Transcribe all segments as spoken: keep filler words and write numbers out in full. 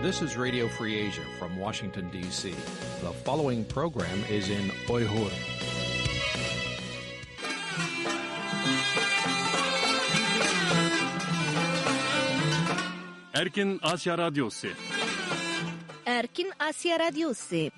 This is Radio Free Asia from Washington, D C. The following program is in Uyghur. Erkin Asya Radyosu. Erkin Asya Radyosu.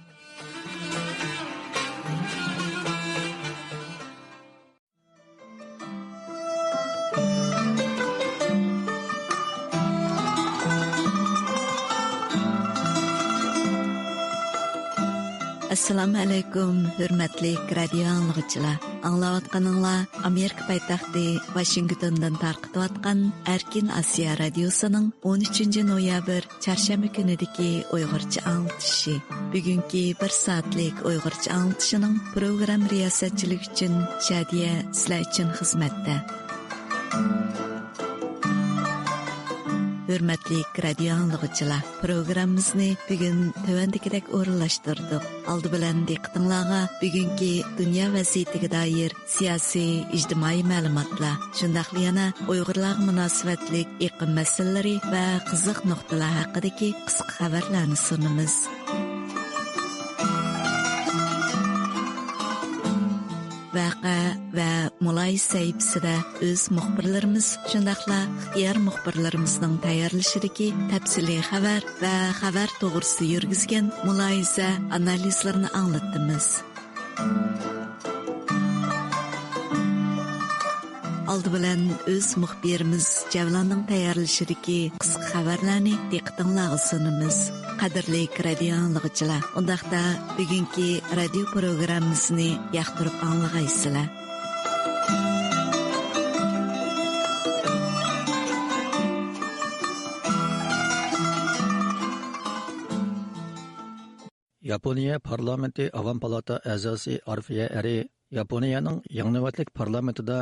ئەسسالامۇ ئەلەيكۇم، ھۆرمەتلىك رادىيو ئاڭلىغۇچىلار. ئاڭلاۋاتقىنىڭلار ئامېرىكا پايتەختى ۋاشىنگتوندىن تارقىتىۋاتقان ئەركىن ئاسىيا رادىيوسىنىڭ ئون ئۈچىنچى نويابىر چارشەنبە كۈنىدىكى ئۇيغۇرچە ئاڭلىتىشى. بۈگۈنكى بىر سائەتلىك ئۇيغۇرچە ئاڭلىتىشىنىڭ پروگرامما رىياسەتچىلىكى ئۈچۈن شادىيە سىلەر ئۈچۈن خىزمەتتە. ھۆرمەتلىك رادىيو ئاڭلىغۇچىلار، پروگراممىمىزنى بۈگۈن تۆۋەندىكىدەك ئورۇنلاشتۇردۇق. ئالدى بىلەن دىققىتىڭلارغا بۈگۈنكى دۇنيا ۋەزىيىتىگە دائىر سىياسىي، ئىجتىمائىي مەلۇماتلار، شۇنداقلا يەنە ئۇيغۇرلارغا مۇناسىۋەتلىك ئېقىم مەسىلىلىرى ۋە قىزىق نۇقتىلار ھەققىدىكى قىسقا خەۋەرلەرنى سۇنىمىز. ۋەقە ۋە مۇلاھىزە سەھىپىسىدە ئۆز مۇخبىرلىرىمىز، شۇنداقلا ئىختىيار مۇخبىرلىرىمىزنىڭ تەييارلىشىدىكى تەپسىلىي خەۋەر ۋە خەۋەر توغرىسىدا يۈرگۈزگەن مۇلاھىزە، ئانالىزلىرىنى ئاڭلىتىمىز. ئالدى بىلەن ئۆز مۇخبىرىمىز جەۋلاننىڭ تەييارلىشىدىكى قىسقا خەۋەرلەرنى دىققىتىڭلارغا سۇنىمىز. قەدىرلىك رادىيو ئاڭلىغۇچىلار، ئۇنداقتا بۈگۈنكى رادىيو پروگراممىسىنى ياقتۇرۇپ ئاڭلىغايسىلەر. ياپونىيە پارلامېنتى ئاۋام پالاتا ئەزاسى ئارفىيە ئەرى ياپونىيەنىڭ يېڭى نۆۋەتلىك پارلامېنتىدا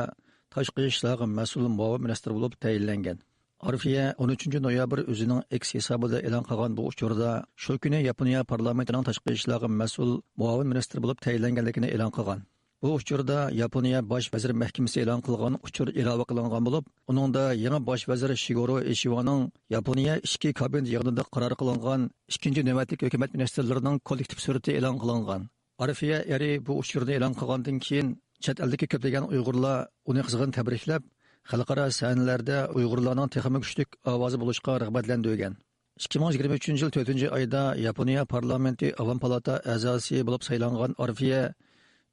تاشقى ئىشلارغا مەسئۇل مۇئاۋىن مىنىستىر بولۇپ تەيىنلەنگەن. ئارفىيە ئون ئۈچىنچى نويابىر ئۆزىنىڭ ئېكس ھېسابىدا ئېلان قىلغان بۇ ئۇچۇردا شۇ كۈنى ياپونىيە پارلامېنتىنىڭ تاشقى ئىشلارغا مەسئۇل مۇئاۋىن مىنىستىر بولۇپ تەيىنلەنگەنلىكىنى ئېلان قىلغان. بۇ ئۇچۇردا ياپونىيە باش ۋەزىر مەھكىمىسى ئېلان قىلغان ئۇچۇر ئىلاۋە قىلىنغان بولۇپ، ئۇنىڭدا يېڭى باش ۋەزىر شىگورو ئىشىۋانىڭ ياپونىيە ئىچكى كابىنېت يىغىنىدا قارار قىلىنغان ئىككىنچى نۆۋەتلىك ھۆكۈمەت مىنىستىرلىرىنىڭ كوللېكتىپ سۈرىتى ئېلان قىلىنغان. ئارفىيە ئېرى بۇ ئۇچۇرنى ئېلان قىلغاندىن كېيىن، چەت ئەلدىكى كۆپلىگەن ئۇيغۇرلار ئۇنى قىزغىن تەبرىكلەپ، خەلقئارا سەھنىلەردە ئۇيغۇرلارنىڭ تېخىمۇ كۈچلۈك ئاۋازى بولۇشىغا رىغبەتلەندۈرگەن. ئىككى مىڭ يىگىرمە ئۈچىنچى يىل تۆتىنچى ئايدا ياپونىيە پارلامېنتى ئاۋام پالاتا ئەزاسى بولۇپ سايلانغان ئارفىيە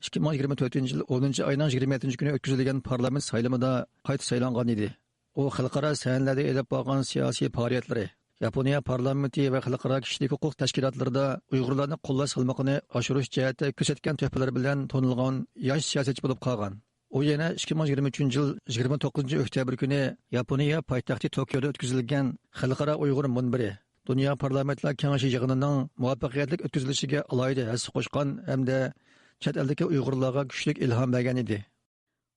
ئىككى مىڭ يىگىرمە تۆتىنچى يىل ئونىنچى ئاينىڭ يىگىرمە يەتتىنچى كۈنى ئۆتكۈزۈلگەن پارلامېنت سايلىمىدا قايتا سايلانغان ئىدى. ئۇ خەلقئارا سەھنىلەردە ئېلىپ بارغان سىياسىي پائالىيەتلىرى، ياپونىيە پارلامېنتى ۋە خەلقئارا كىشىلىك ھوقۇق تەشكىلاتلىرىدا ئۇيغۇرلارنى قوللاش سالمىقىنى ئاشۇرۇش جەھەتتە كۆرسەتكەن تۆھپىلىرى بىلەن تونۇلغان ياش سىياسەتچى بولۇپ قالغان. ئۇ يەنە ئىككى مىڭ يىگىرمە ئۈچىنچى يىل يىگىرمە توققۇزىنچى ئۆكتەبىر كۈنى ياپونىيە پايتەختى توكيودا ئۆتكۈزۈلگەن خەلقئارا ئۇيغۇر مۇنبىرى، دۇنيا پارلامېنتلار كېڭىشى يىغىنىنىڭ مۇۋەپپەقىيەتلىك ئۆتكۈزۈلۈشىگە ئالاھىدە ھەسسە قوشقان ھەمدە چەت ئەلدىكى ئۇيغۇرلارغا كۈچلۈك ئىلھام بەرگەن ئىدى.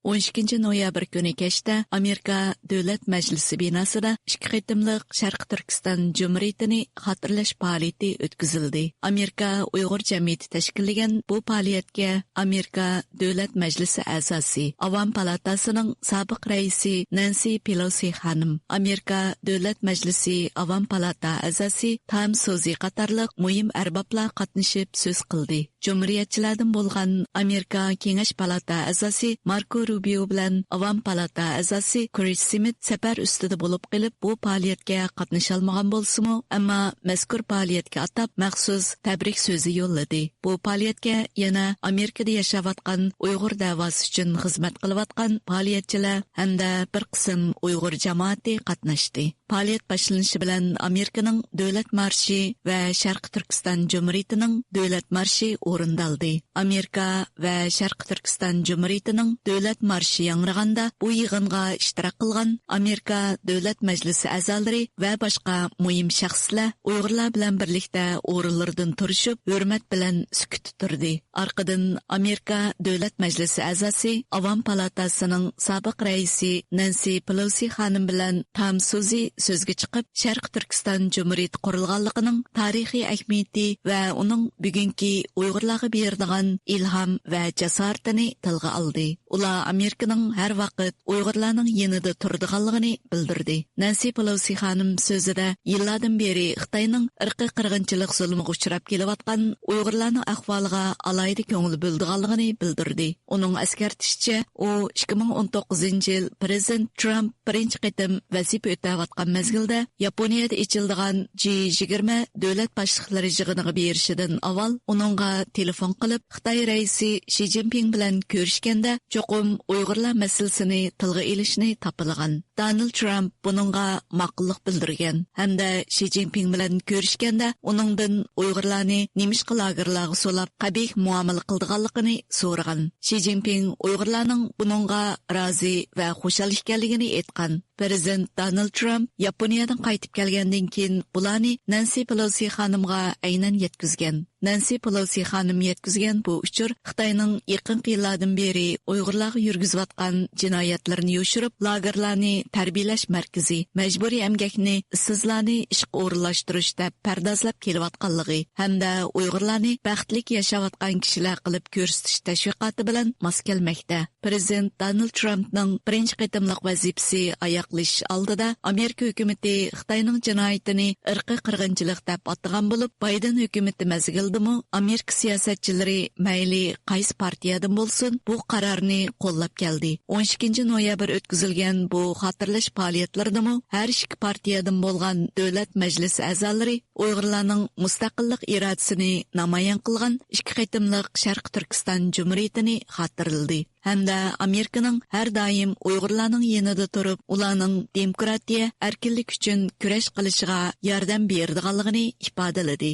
ئون ئىككىنچى نويابىر كۈنى كەچتە ئامېرىكا دۆلەت مەجلىسى بىناسىدا ئىككى قېتىملىق شەرقىي تۈركىستان جۇمھۇرىيىتىنى خاتىرىلەش پائالىيىتى ئۆتكۈزۈلدى. ئامېرىكا ئۇيغۇر جەمئىيىتى تەشكىللىگەن بۇ پائالىيەتكە ئامېرىكا دۆلەت مەجلىسى ئەزاسى، ئاۋام پالاتاسىنىڭ سابىق رەئىسى نەنسى پېلوسى خانىم، ئامېرىكا دۆلەت مەجلىسى ئاۋام پالاتا ئەزاسى تام سوزى قاتارلىق مۇھىم ئەربابلار قاتنىشىپ سۆز قىلدى. جۇمھۇرىيەتچىلەردىن بولغان ئامېرىكا كېڭەش پالاتا ئەزاسى ماركو روبىيو بىلەن ئاۋام پالاتا ئەزاسى كرىس سمىت سەپەر ئۈستىدە بولۇپ قېلىپ، بۇ پائالىيەتكە قاتنىشالمىغان بولسىمۇ، ئەمما مەزكۇر پائالىيەتكە ئاتاپ مەخسۇس تەبرىك سۆزى يوللىدى. بۇ پائالىيەتكە يەنە ئامېرىكىدا ياشاۋاتقان ئۇيغۇر دەۋاسى ئۈچۈن خىزمەت قىلىۋاتقان پائالىيەتچىلەر ھەمدە بىر قىسىم ئۇيغۇر جامائىتى قاتناشتى. پائالىيەت باشلىنىشى بىلەن ئامېرىكىنىڭ دۆلەت مارشى ۋە شەرقىي تۈركىستان جۇمھۇرىيىتىنىڭ دۆلەت مارشى ئورۇندالدى. ئامېرىكا ۋە شەرقىي تۈركىستان جۇمھۇرىيىتىنىڭ دۆلەت مارشى ياڭرىغاندا، بۇ يىغىنغا ئىشتىراك قىلغان ئامېرىكا دۆلەت مەجلىسى ئەزالىرى ۋە باشقا مۇھىم شەخسلەر ئۇيغۇرلار بىلەن بىرلىكتە ئورۇنلىرىدىن تۇرۇشۇپ، ھۆرمەت بىلەن سۈكۈتتە تۇردى. ئارقىدىن ئامېرىكا دۆلەت مەجلىسى ئەزاسى، ئاۋام پالاتاسىنىڭ سابىق رەئىسى نەنسى پېلوسى خانىم بىلەن تام سۇزى سۆزگە چىقىپ، شەرقىي تۈركىستان جۇمھۇرىيىتى قۇرۇلغانلىقىنىڭ تارىخىي ئەھمىيىتى ۋە ئۇنىڭ بۈگۈنكى ئۇيغۇرلارغا بېرىدىغان ئىلھام ۋە جاسارىتىنى تىلغا ئالدى. ئۇلار ئامېرىكىنىڭ ھەر ۋاقىت ئۇيغۇرلارنىڭ يېنىدا تۇرىدىغانلىقىنى بىلدۈردى. نەنسى پېلوسى خانىم سۆزىدە يىللاردىن بېرى خىتاينىڭ ئىرقىي قىرغىنچىلىق زۇلمىغا ئۇچراپ كېلىۋاتقان ئۇيغۇرلارنىڭ ئەھۋالىغا ئالاھىدە كۆڭۈل بۆلىدىغانلىقىنى بىلدۈردى. ئۇنىڭ ئەسكەرتىشىچە، ئۇ ئىككى مىڭ ئون توققۇزىنچى يىل پىرېزىدېنت ترامپ بىرىنچى قېتىم ۋەزىپە ئۆتەۋاتقان مەزگىلدە ياپونىيەدە ئېچىلىدىغان جى يىگىرمە دۆلەت باشلىقلىرى يىغىنىغا بېرىشىدىن ئاۋۋال ئۇنىڭغا تېلېفون قىلىپ، خىتاي رەئىسى شى جىنپىڭ بىلەن كۆرۈشكەندە چوقۇم ئۇيغۇرلار مەسىلىسىنى تىلغا ئېلىشنى تاپىلىغان. دونالد ترامپ بۇنىڭغا ماقۇللۇق بىلدۈرگەن ھەمدە شى جىنپىڭ بىلەن كۆرۈشكەندە ئۇنىڭدىن ئۇيغۇرلارنى نېمىشقا لاگېرلارغا سولاپ قەبىھ مۇئامىلە قىلىدىغانلىقىنى سورىغان. شى جىنپىڭ ئۇيغۇرلارنىڭ بۇنىڭغا رازى ۋە خۇشال ئىكەنلىكىنى ئېيتقان. پىرېزىدېنت دونالد ترامپ ياپونىيەدىن قايتىپ كەلگەندىن كېيىن بۇلارنى نەنسى پېلوسى خانىمغا ئەينەن يەتكۈزگەن. نەنسى پېلوسى خانىم يەتكۈزگەن بۇ ئۇچۇر خىتاينىڭ يېقىنقى يىللاردىن بېرى ئۇيغۇرلارغا يۈرگۈزۈۋاتقان جىنايەتلىرىنى يوشۇرۇپ، لاگېرلارنى تەربىيەلەش مەركىزى، مەجبۇرىي ئەمگەكنى ئىشسىزلارنى ئىشقا ئورۇنلاشتۇرۇش دەپ پەردازلاپ كېلىۋاتقانلىقى ھەمدە ئۇيغۇرلارنى بەختلىك ياشاۋاتقان كىشىلەر قىلىپ كۆرسىتىش تەشۋىقاتى بىلەن ماس كەلمەكتە. پىرېزىدېنت دونالد ترامپنىڭ بىرىنچى قېتىملىق ۋەزىپىسى ئاياغلىشىش ئالدىدا ئامېرىكا ھۆكۈمىتى خىتاينىڭ جىنايىتىنى ئىرقىي قىرغىنچىلىق دەپ ئاتىغان بولۇپ، بايدېن ھۆكۈمىتى مەزگىلىدىمۇ ئامېرىكا سىياسەتچىلىرى مەيلى قايسى پارتىيەدىن بولسۇن، بۇ قارارنى قوللاپ كەلدى. ئون ئىككىنچى نويابىر ئۆتكۈزۈلگەن بۇ خاتىرىلەش پائالىيەتلىرىدىمۇ ھەر ئىككى پارتىيەدىن بولغان دۆلەت مەجلىسى ئەزالىرى ئۇيغۇرلارنىڭ مۇستەقىللىق ئىرادىسىنى نامايان قىلغان ئىككى قېتىملىق شەرقىي تۈركىستان جۇمھۇرىيىتىنى خاتىرىلىدى ھەمدە ئامېرىكىنىڭ ھەر دائىم ئۇيغۇرلارنىڭ يېنىدا تۇرۇپ، ئۇلارنىڭ دېموكراتىيە، ئەركىنلىك ئۈچۈن كۈرەش قىلىشىغا ياردەم بېرىدىغانلىقىنى ئىپادىلىدى.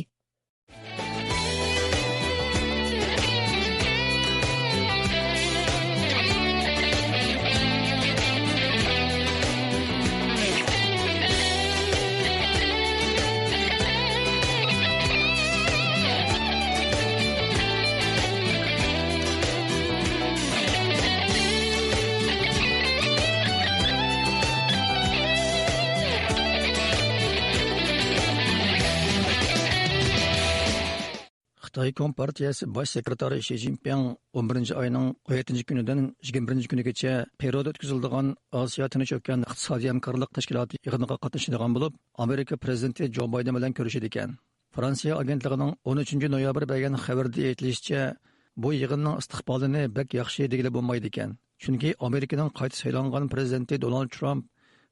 خىتاي كومپارتىيەسى باش سېكرېتارى شى جىنپىڭ ئون بىرىنچى ئاينىڭ ئون يەتتىنچى كۈنىدىن يىگىرمە بىرىنچى كۈنىگىچە پېرودا ئۆتكۈزۈلىدىغان ئاسىيا تىنچ ئۆكەن ئىقتىسادىي ھەمكارلىق تەشكىلاتى يىغىنىغا قاتنىشىدىغان بولۇپ، ئامېرىكا پىرېزىدېنتى جو بايدېن بىلەن كۆرۈشىدىكەن. فرانسىيە ئاگېنتلىقىنىڭ ئون ئۈچىنچى نويابىر بەرگەن خەۋىرىدە ئېيتىلىشىچە، بۇ يىغىننىڭ ئىستىقبالىنى بەك ياخشى دېگىلى بولمايدىكەن. چۈنكى ئامېرىكىنىڭ قايتا سايلانغان پىرېزىدېنتى دونالد ترامپ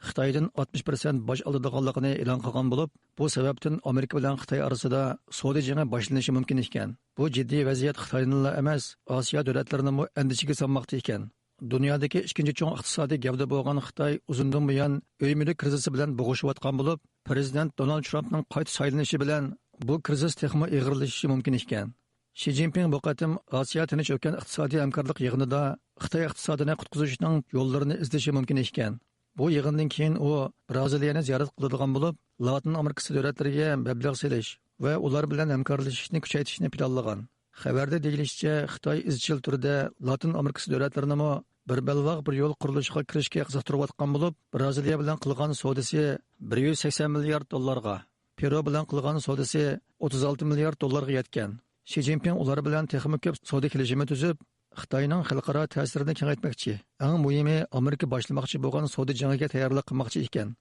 خىتايدىن ئاتمىش پىرسەنت باج ئالىدىغانلىقىنى ئېلان قىلغان بولۇپ، بۇ سەۋەبتىن ئامېرىكا بىلەن خىتاي ئارىسىدا سودا جېڭى باشلىنىشى مۇمكىن ئىكەن. بۇ جىددىي ۋەزىيەت خىتاينىلا ئەمەس، ئاسىيا دۆلەتلىرىنىمۇ ئەندىشىگە سالماقتا ئىكەن. دۇنيادىكى ئىككىنچى چوڭ ئىقتىسادىي گەۋدە بولغان خىتاي ئۇزۇندىن بۇيان ئۆي مۈلۈك كىرىزىسى بىلەن بوغۇشۇۋاتقان بولۇپ، پىرېزىدېنت دونالد ترامپنىڭ قايتا سايلىنىشى بىلەن بۇ كىرىزىس تېخىمۇ ئېغىرلىشىشى مۇمكىن ئىكەن. شى جىنپىڭ بۇ قېتىم ئاسىيا تىنچ ئۆكەن ئىقتىسادىي ھەمكارلىق يىغىنىدا خىتاي ئىقتىسادىنى قۇتقۇزۇشنىڭ يوللىرىنى ئىزدىشى مۇمكىن ئىكەن. بۇ يىغىندىن كېيىن ئۇ بىرازىلىيەنى زىيارەت قىلىدىغان بولۇپ، لاتىن ئامېرىكىسى دۆلەتلىرىگە مەبلەغ سېلىش ۋە ئۇلار بىلەن ھەمكارلىشىشنى كۈچەيتىشنى پىلانلىغان. خەۋەردە دېيىلىشىچە، خىتاي ئىزچىل تۈردە لاتىن ئامېرىكىسى دۆلەتلىرىنىمۇ بىر بەلباغ بىر يول قۇرۇلۇشىغا كىرىشكە قىزىقتۇرۇۋاتقان بولۇپ، بىرازىلىيە بىلەن قىلغان سودىسى بىر يۈز سەكسەن مىليارد دوللارغا، پېرۇ بىلەن قىلغان سودىسى ئوتتۇز ئالتە مىليارد دوللارغا يەتكەن. شى جىنپىڭ ئۇلار بىلەن تېخىمۇ كۆپ سودا كېلىشىمى تۈزۈپ، خىتاينىڭ خەلقئارا تەسىرىنى كېڭەيتمەكچى، ئەڭ مۇھىمى، ئامېرىكا باشلىماقچى بولغان سودا جېڭىگە تەييارلىق قىلماقچى ئىكەن.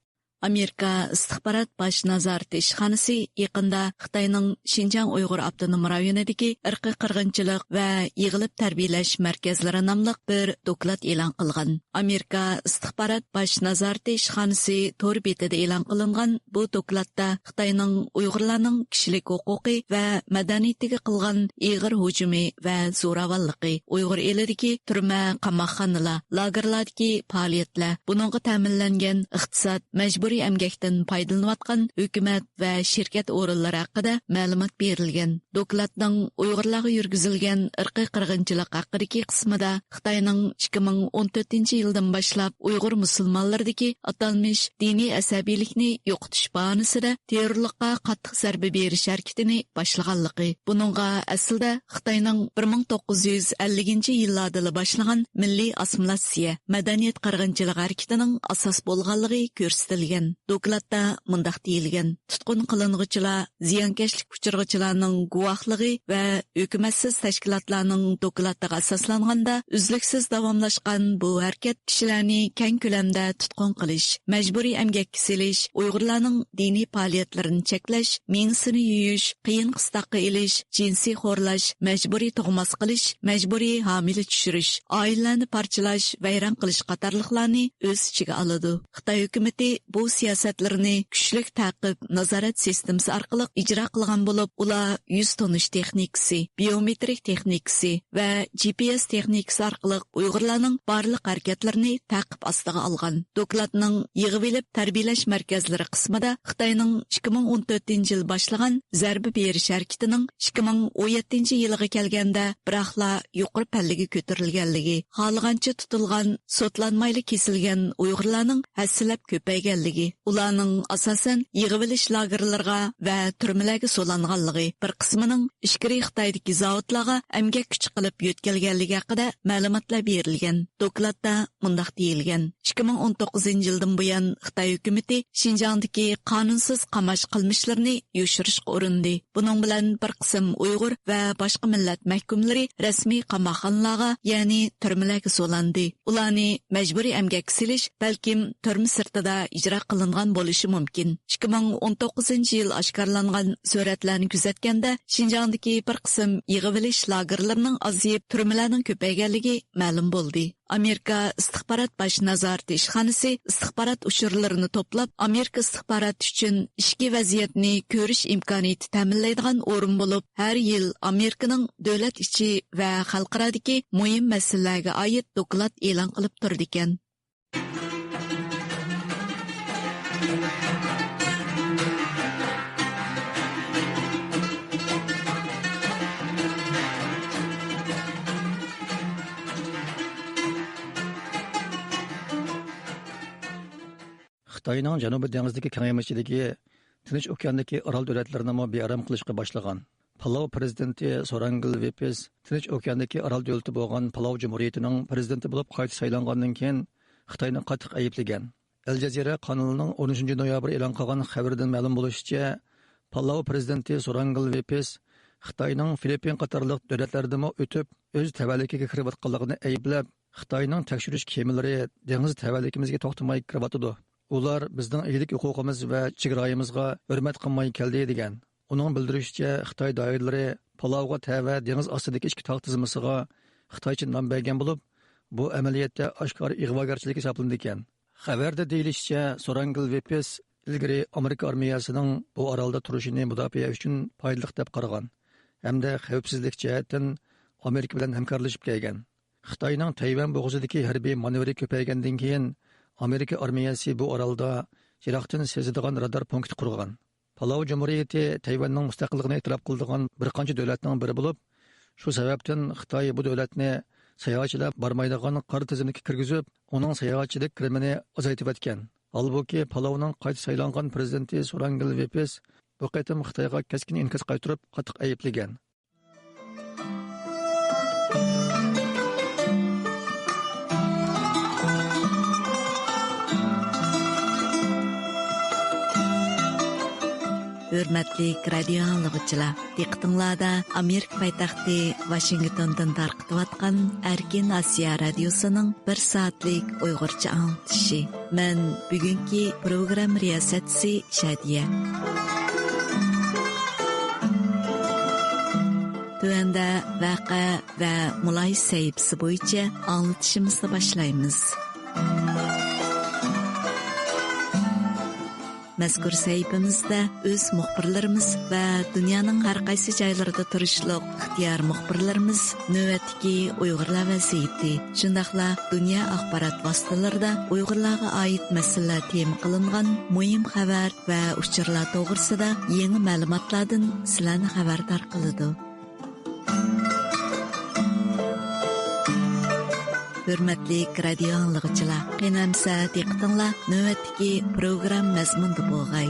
ئامېرىكا ئىستىخبارات باش نازارىتى ئىشخانىسى يېقىندا خىتاينىڭ شىنجاڭ ئۇيغۇر ئاپتونوم رايونىدىكى ئىرقىي قىرغىنچىلىق ۋە يىغىلىپ تەربىيەلەش مەركەزلىرى ناملىق بىر دوكلات ئېلان قىلغان. ئامېرىكا ئىستىخبارات باش نازارىتى ئىشخانىسى تور بېتىدە ئېلان قىلىنغان بۇ دوكلاتتا خىتاينىڭ ئۇيغۇرلارنىڭ كىشىلىك ھوقۇقى ۋە مەدەنىيىتىگە قىلغان ئېغىر ھۇجۇمى ۋە زوراۋانلىقى، ئۇيغۇر ئېلىدىكى تۈرمە، قاماقخانىلار، لاگېرلاردىكى پائالىيەتلەر، بۇنىڭغا تەمىنلەنگەن ئىقتىساد، مەجبۇرىي ئەمگەكتىن پايدىلىنىۋاتقان ھۆكۈمەت ۋە شىركەت ئورۇنلىرى ھەققىدە مەلۇمات بېرىلگەن. دوكلاتنىڭ ئۇيغۇرلارغا يۈرگۈزۈلگەن ئىرقىي قىرغىنچىلىق ھەققىدىكى قىسمىدا خىتاينىڭ ئىككى مىڭ ئون تۆتىنچى يىلدىن باشلاپ ئۇيغۇر مۇسۇلمانلىرىدىكى ئاتالمىش دىنىي ئەسەبىيلىكنى يوقىتىش باھانىسىدە تېررورلۇققا قاتتىق زەربە بېرىش ھەرىكىتىنى باشلىغانلىقى، بۇنىڭغا ئەسلىدە خىتاينىڭ بىر مىڭ توققۇز يۈز ئەللىكىنچى يىللاردىلا باشلىغان مىللىي ئاسسىمىلياتسىيە، مەدەنىيەت قىرغىنچىلىقى ھەرىكىتىنىڭ ئاساس بولغانلىقى كۆرسىتىلگەن. دوكلاتتا مۇنداق دېيىلگەن: تۇتقۇن قىلىنغۇچىلار زىيانكەشلىك ئۇچرىغۇچىلارنىڭ گۇۋاھلىقى ۋە ھۆكۈمەتسىز تەشكىلاتلارنىڭ دوكلاتىغا ئاساسلانغاندا، ئۈزلۈكسىز داۋاملاشقان بۇ ھەرىكەت كىشىلەرنى كەڭ كۆلەمدە تۇتقۇن قىلىش، مەجبۇرىي ئەمگەككە سېلىش، ئۇيغۇرلارنىڭ دىنىي پائالىيەتلىرىنى چەكلەش، مېڭىسىنى يۇيۇش، قىيىن قىستاققا ئېلىش، جىنسىي خورلاش، مەجبۇرىي تۇغماس قىلىش، مەجبۇرىي ھامىلە چۈشۈرۈش، ئائىلىلەرنى پارچىلاش، ۋەيران قىلىش قاتارلىقلارنى ئۆز ئىچىگە ئالىدۇ. خىتاي ھۆكۈمىتى بۇ سىياسەتلىرىنى كۈچلۈك تەقىب، نازارەت سىستېمىسى ئارقىلىق ئىجرا قىلغان بولۇپ، ئۇلار يۈز تونۇش تېخنىكىسى، بىيومېترىك تېخنىكىسى ۋە جى پى ئېس تېخنىكىسى ئارقىلىق ئۇيغۇرلارنىڭ بارلىق ھەرىكەتلىرىنى تەقىب ئاستىغا ئالغان. دوكلاتنىڭ يىغىۋېلىپ تەربىيەلەش مەركەزلىرى قىسمىدا خىتاينىڭ ئىككى مىڭ ئون تۆتىنچى يىل باشلىغان زەربە بېرىش ھەرىكىتىنىڭ ئىككى مىڭ ئون يەتتىنچى يىلىغا كەلگەندە بىراقلا يۇقىرى پەللىگە كۆتۈرۈلگەنلىكى، خالىغانچە تۇتۇلغان، سوتلانمايلا كېسىلگەن ئۇيغۇرلارنىڭ ھەسسىلەپ كۆپەيگەنلىكى، ئۇلارنىڭ ئاساسەن يىغىۋېلىش لاگېرلىرىغا ۋە تۈرمىلەرگە سولانغانلىقى، بىر قىسمىنىڭ ئىچكىرى خىتايدىكى زاۋۇتلارغا ئەمگەك كۈچى قىلىپ يۆتكەلگەنلىكى ھەققىدە مەلۇماتلار بېرىلگەن. دوكلاتتا مۇنداق دېيىلگەن: ئىككى مىڭ ئون توققۇزىنچى يىلدىن بۇيان خىتاي ھۆكۈمىتى شىنجاڭدىكى قانۇنسىز قاماش قىلمىشلىرىنى يوشۇرۇشقا ئۇرۇندى. بۇنىڭ بىلەن بىر قىسىم ئۇيغۇر ۋە باشقا مىللەت مەھكۇملىرى رەسمىي قاماقخانىلارغا، يەنى تۈرمىلەرگە سولاندى. ئۇلارنى مەجبۇرىي ئەمگەككە سېلىش، بەلكىم تۈرمە سىرتىدا ئىجرا قىلىنغان بولۇشى مۇمكىن. ئىككى مىڭ ئون توققۇزىنچى يىل ئاشكارىلانغان سۈرەتلەرنى كۆزەتكەندە، شىنجاڭدىكى بىر قىسىم يىغىۋېلىش لاگېرلىرىنىڭ ئازىيىپ، تۈرمىلەرنىڭ كۆپەيگەنلىكى مەلۇم بولدى. ئامېرىكا ئىستىخبارات باش نازارىتى ئىشخانىسى ئىستىخبارات ئۇچۇرلىرىنى توپلاپ، ئامېرىكا ئىستىخباراتى ئۈچۈن ئىچكى ۋەزىيەتنى كۆرۈش ئىمكانىيىتى تەمىنلەيدىغان ئورۇن بولۇپ، ھەر يىل ئامېرىكىنىڭ دۆلەت ئىچى ۋە خەلقئارادىكى مۇھىم مەسىلىلەرگە ئائىت دوكلات ئېلان قىلىپ تۇرىدىكەن. خىتاينىڭ جەنۇبىي دېڭىزدىكى كېڭەيمە ئىچىدىكى تىنچ ئوكياندىكى ئارال دۆلەتلىرىنىمۇ بىئارام قىلىشقا باشلىغان. پالاۋ پىرېزىدېنتى سورانگىل ۋېپىس تىنچ ئوكياندىكى ئارال دۆلىتى بولغان پالاۋ جۇمھۇرىيىتىنىڭ پىرېزىدېنتى بولۇپ قايتا سايلانغاندىن كېيىن خىتاينى قاتتىق ئەيىبلىگەن. ئەل جەزىرە قانىلىنىڭ ئون ئۈچىنچى نويابىر ئېلان قىلغان خەۋىرىدىن مەلۇم بولۇشىچە، پالاۋ پىرېزىدېنتى سورانگىل ۋېپىس خىتاينىڭ فىلىپپىن قاتارلىق دۆلەتلەردىمۇ ئۆتۈپ، ئۆز تەۋەلىكىگە كىرىۋاتقانلىقىنى ئەيىبلەپ، خىتاينىڭ تەكشۈرۈش كېمىلىرى دېڭىز تەۋەلىكىمىزگە توختىماي كىرىۋاتىدۇ. ئۇلار بىزنىڭ ئىگىلىك ھوقۇقىمىز ۋە چېگرايىمىزغا ھۆرمەت قىلماي كەلدى، دېگەن. ئۇنىڭ بىلدۈرۈشىچە، خىتاي دائىرىلىرى پالاۋغا تەۋە دېڭىز ئاستىدىكى ئىككى تاغ تىزمىسىغا خىتايچە نام بەرگەن بولۇپ، بۇ ئەمەلىيەتتە ئاشكارا ئىغۋاگەرچىلىك ھېسابلىنىدىكەن. خەۋەردە دېيىلىشىچە، سورانگىل ۋېپىس ئىلگىرى ئامېرىكا ئارمىيەسىنىڭ بۇ ئارالدا تۇرۇشىنى مۇداپىئە ئۈچۈن پايدىلىق دەپ قارىغان ھەمدە خەۋپسىزلىك جەھەتتىن ئامېرىكا بىلەن ھەمكارلىشىپ كەلگەن. خىتاينىڭ تەيۋەن بوغۇزىدىكى ھەربىي مانېۋىرى كۆپەيگەندىن كېيىن، ئامېرىكا ئارمىيەسى بۇ ئارالدا يىراقتىن سېزىدىغان رادار پونكىتى قۇرغان. پالاۋ جۇمھۇرىيىتى تەيۋەننىڭ مۇستەقىللىقىنى ئېتىراپ قىلىدىغان بىر قانچە دۆلەتنىڭ بىرى بولۇپ، شۇ سەۋەبتىن خىتاي بۇ دۆلەتنى ساياھەتچىلەر بارمايدىغان قارا تىزىملىككە كىرگۈزۈپ، ئۇنىڭ ساياھەتچىلىك كىرىمىنى ئازايتىۋەتكەن. ھالبۇكى، پالاۋنىڭ قايتا سايلانغان پىرېزىدېنتى سورانگىل ۋېپىس بۇ قېتىم خىتايغا كەسكىن ئىنكاس قايتۇرۇپ، قاتتىق ئەيىبلىگەن. ھۆرمەتلىك رادىيو ئاڭلىغۇچىلار، دىققىتىڭلاردا ئامېرىكا پايتەختى ۋاشىنگتوندىن تارقىتىۋاتقان ئەركىن ئاسىيا رادىيوسىنىڭ بىر سائەتلىك ئۇيغۇرچە ئاڭلىتىشى. مەن بۈگۈنكى پروگرامما رىياسەتچىسى شادىيە. تۆۋەندە ۋەقە ۋە مۇلاھىزە سەھىپىسى بويىچە ئاڭلىتىشىمىزنى باشلايمىز. مەزكۇر سەھىپىمىزدە ئۆز مۇخبىرلىرىمىز ۋە دۇنيانىڭ ھەر قايسى جايلىرىدا تۇرۇشلۇق ئىختىيار مۇخبىرلىرىمىز نۆۋەتتىكى ئۇيغۇرلار ۋەزىيىتى، شۇنداقلا دۇنيا ئاخبارات ۋاسىتىلىرىدا ئۇيغۇرلارغا ئائىت مەسىلىلەر تېما قىلىنغان مۇھىم خەۋەر ۋە ئۇچۇرلار توغرىسىدا يېڭى مەلۇماتلاردىن سىلەرنى خەۋەردار قىلىدۇ. ھۆرمەتلىك رادىيو ئاڭلىغۇچىلار، قېنى ئەمسە دىققىتىڭلار نۆۋەتتىكى پروگرامما مەزمۇنىدا بولغاي.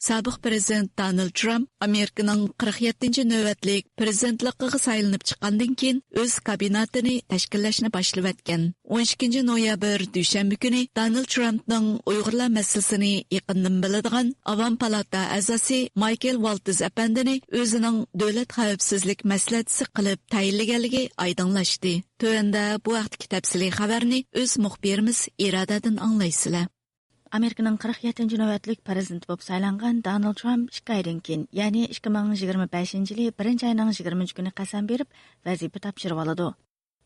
سابىق پىرېزىدېنت دونالد ترامپ ئامېرىكىنىڭ قىرىق يەتتىنچى نۆۋەتلىك پىرېزىدېنتلىقىغا سايلىنىپ چىققاندىن كېيىن ئۆز كابىنېتىنى تەشكىللەشنى باشلىۋەتكەن. ئون ئىككىنچى نويابىر دۈشەنبە كۈنى دونالد ترامپنىڭ ئۇيغۇرلار مەسىلىسىنى يېقىندىن بىلىدىغان ئاۋام پالاتا ئەزاسى مايكل ۋالتز ئەپەندىنى ئۆزىنىڭ دۆلەت خەۋپسىزلىك مەسلىھەتچىسى قىلىپ تەيىنلىگەنلىكى ئايدىڭلاشتى. تۆۋەندە بۇ ھەقتىكى تەپسىلىي خەۋەرنى ئۆز مۇخبىرىمىز ئىرادەدىن ئاڭلايسىلەر. ئامېرىكىنىڭ قىرىق يەتتىنچى نۆۋەتلىك پىرېزىدېنتى بولۇپ سايلانغان دونالد ترامپ ئىككى ئايدىن كېيىن، يەنى ئىككى مىڭ يىگىرمە بەشىنچى يىلى بىرىنچى ئاينىڭ يىگىرمىنچى كۈنى قەسەم بېرىپ، ۋەزىپە تاپشۇرۇۋالىدۇ.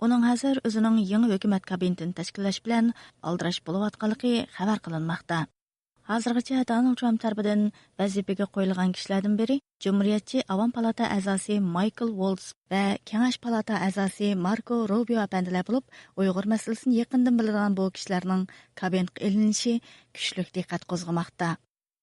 ئۇنىڭ ھازىر ئۆزىنىڭ يېڭى ھۆكۈمەت كابىنېتىنى تەشكىللەش بىلەن ئالدىراش بولۇۋاتقانلىقى خەۋەر قىلىنماقتا. ھازىرغىچە دونالد ترامپ تەرىپىدىن ۋەزىپىگە قويۇلغان كىشىلەردىن بىرى جۇمھۇرىيەتچى ئاۋام پالاتا ئەزاسى مايكل ۋولتز ۋە كېڭەش پالاتا ئەزاسى ماركو روبىيو ئەپەندىلەر بولۇپ، ئۇيغۇر مەسىلىسىنى يېقىندىن بىلىدىغان بۇ كىشىلەرنىڭ كابىنېتقا ئېلىنىشى كۈچلۈك دىققەت قوزغىماقتا.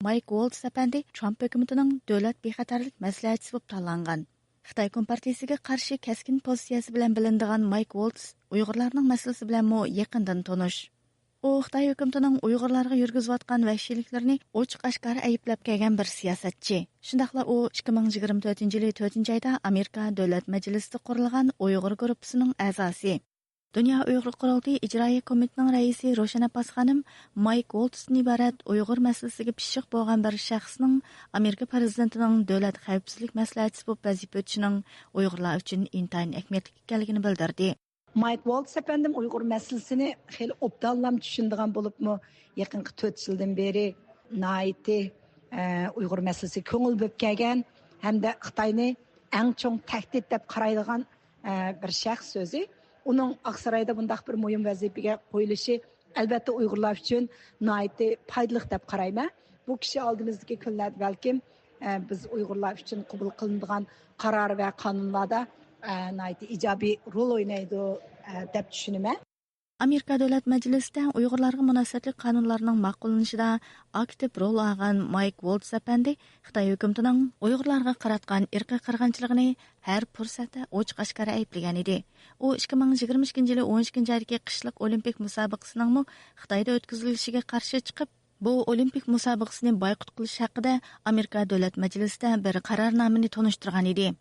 مايك ۋولتز ئەپەندى ترامپ ھۆكۈمىتىنىڭ دۆلەت بىخەتەرلىك مەسلىھەتچىسى بولۇپ تاللانغان. خىتاي كومپارتىيىسىگە قارشى كەسكىن پوزىتسىيەسى بىلەن بىلىنىدىغان مايك ۋولتز ئۇيغۇرلارنىڭ مەسىلىسى بىلەنمۇ يېقىندىن تونۇش. ئۇ خىتاي ھۆكۈمىتىنىڭ ئۇيغۇرلارغا يۈرگۈزۈۋاتقان ۋەھشىيلىكلىرىنى ئوچۇق-ئاشكارا ئەيىبلەپ كەلگەن بىر سىياسەتچى. شۇنداقلا ئۇ ئىككى مىڭ يىگىرمە تۆتىنچى يىلى تۆتىنچى ئايدا ئامېرىكا دۆلەت مەجلىسىدە قۇرۇلغان ئۇيغۇر گۇرۇپپىسىنىڭ ئەزاسى. دۇنيا ئۇيغۇر قۇرۇلتىيى ئىجرائىيە كومىتېتىنىڭ رەئىسى روشەن ئابباس خانىم مايك ۋولتزدىن ئىبارەت ئۇيغۇر مەسىلىسىگە پىششىق بولغان بىر شەخسنىڭ ئامېرىكا پىرېزىدېنتىنىڭ دۆلەت خەۋپسىزلىك مەسلىھەتچىسى بولۇپ ۋەزىپە ئۆتىشىنىڭ ئۇيغۇرلار ئۈچۈن ئىنتايىن ئەھمىيەتلىك ئىكەنلىكىنى بىلدۈردى. مايك ۋولتز ئەپەندىم ئۇيغۇر مەسىلىسىنى خېلى ئوبدانلام چۈشىنىدىغان بولۇپمۇ، يېقىنقى تۆت يىلدىن بېرى ناھايىتى، ئە، ئۇيغۇر مەسىلىسىگە كۆڭۈل بۆلۈپ كەلگەن ھەمدە خىتاينى ئەڭ چوڭ تەھدىت دەپ قارايدىغان، ئە، بىر شەخس ئۆزى. ئۇنىڭ ئاقسارايدا بۇنداق بىر مۇھىم ۋەزىپىگە قويۇلۇشى ئەلۋەتتە ئۇيغۇرلار ئۈچۈن ناھايىتى پايدىلىق دەپ قارايمەن. بۇ كىشى ئالدىمىزدىكى كۈنلەردە بەلكىم، ئە، بىز ئۇيغۇرلار ئۈچۈن قوبۇل قىلىنىدىغان قارار ۋە قانۇنلاردا، ئە، ناھايىتى ئىجابىي رول ئوينايدۇ، ئە، دەپ چۈشىنىمەن. ئامېرىكا دۆلەت مەجلىسىدە ئۇيغۇرلارغا مۇناسىۋەتلىك قانۇنلارنىڭ ماقۇللىنىشىدا ئاكتىپ رول ئالغان مايك ۋولتز ئەپەندى خىتاي ھۆكۈمىتىنىڭ ئۇيغۇرلارغا قاراتقان ئىرقىي قىرغىنچىلىقىنى ھەر پۇرسەتتە ئوچۇق-ئاشكارا ئەيىبلىگەن ئىدى. ئۇ ئىككى مىڭ يىگىرمە ئىككىنچى يىلى ئون ئىككىنچى ئايدىكى قىشلىق ئولىمپىك مۇسابىقىسىنىڭمۇ خىتايدا ئۆتكۈزۈلۈشىگە قارشى چىقىپ، بۇ ئولىمپىك مۇسابىقىسىنى بايقۇت قىلىش ھەققىدە ئامېرىكا دۆلەت مەجلىسىدە بىر قارارنامىنى تونۇشتۇرغان ئىدى.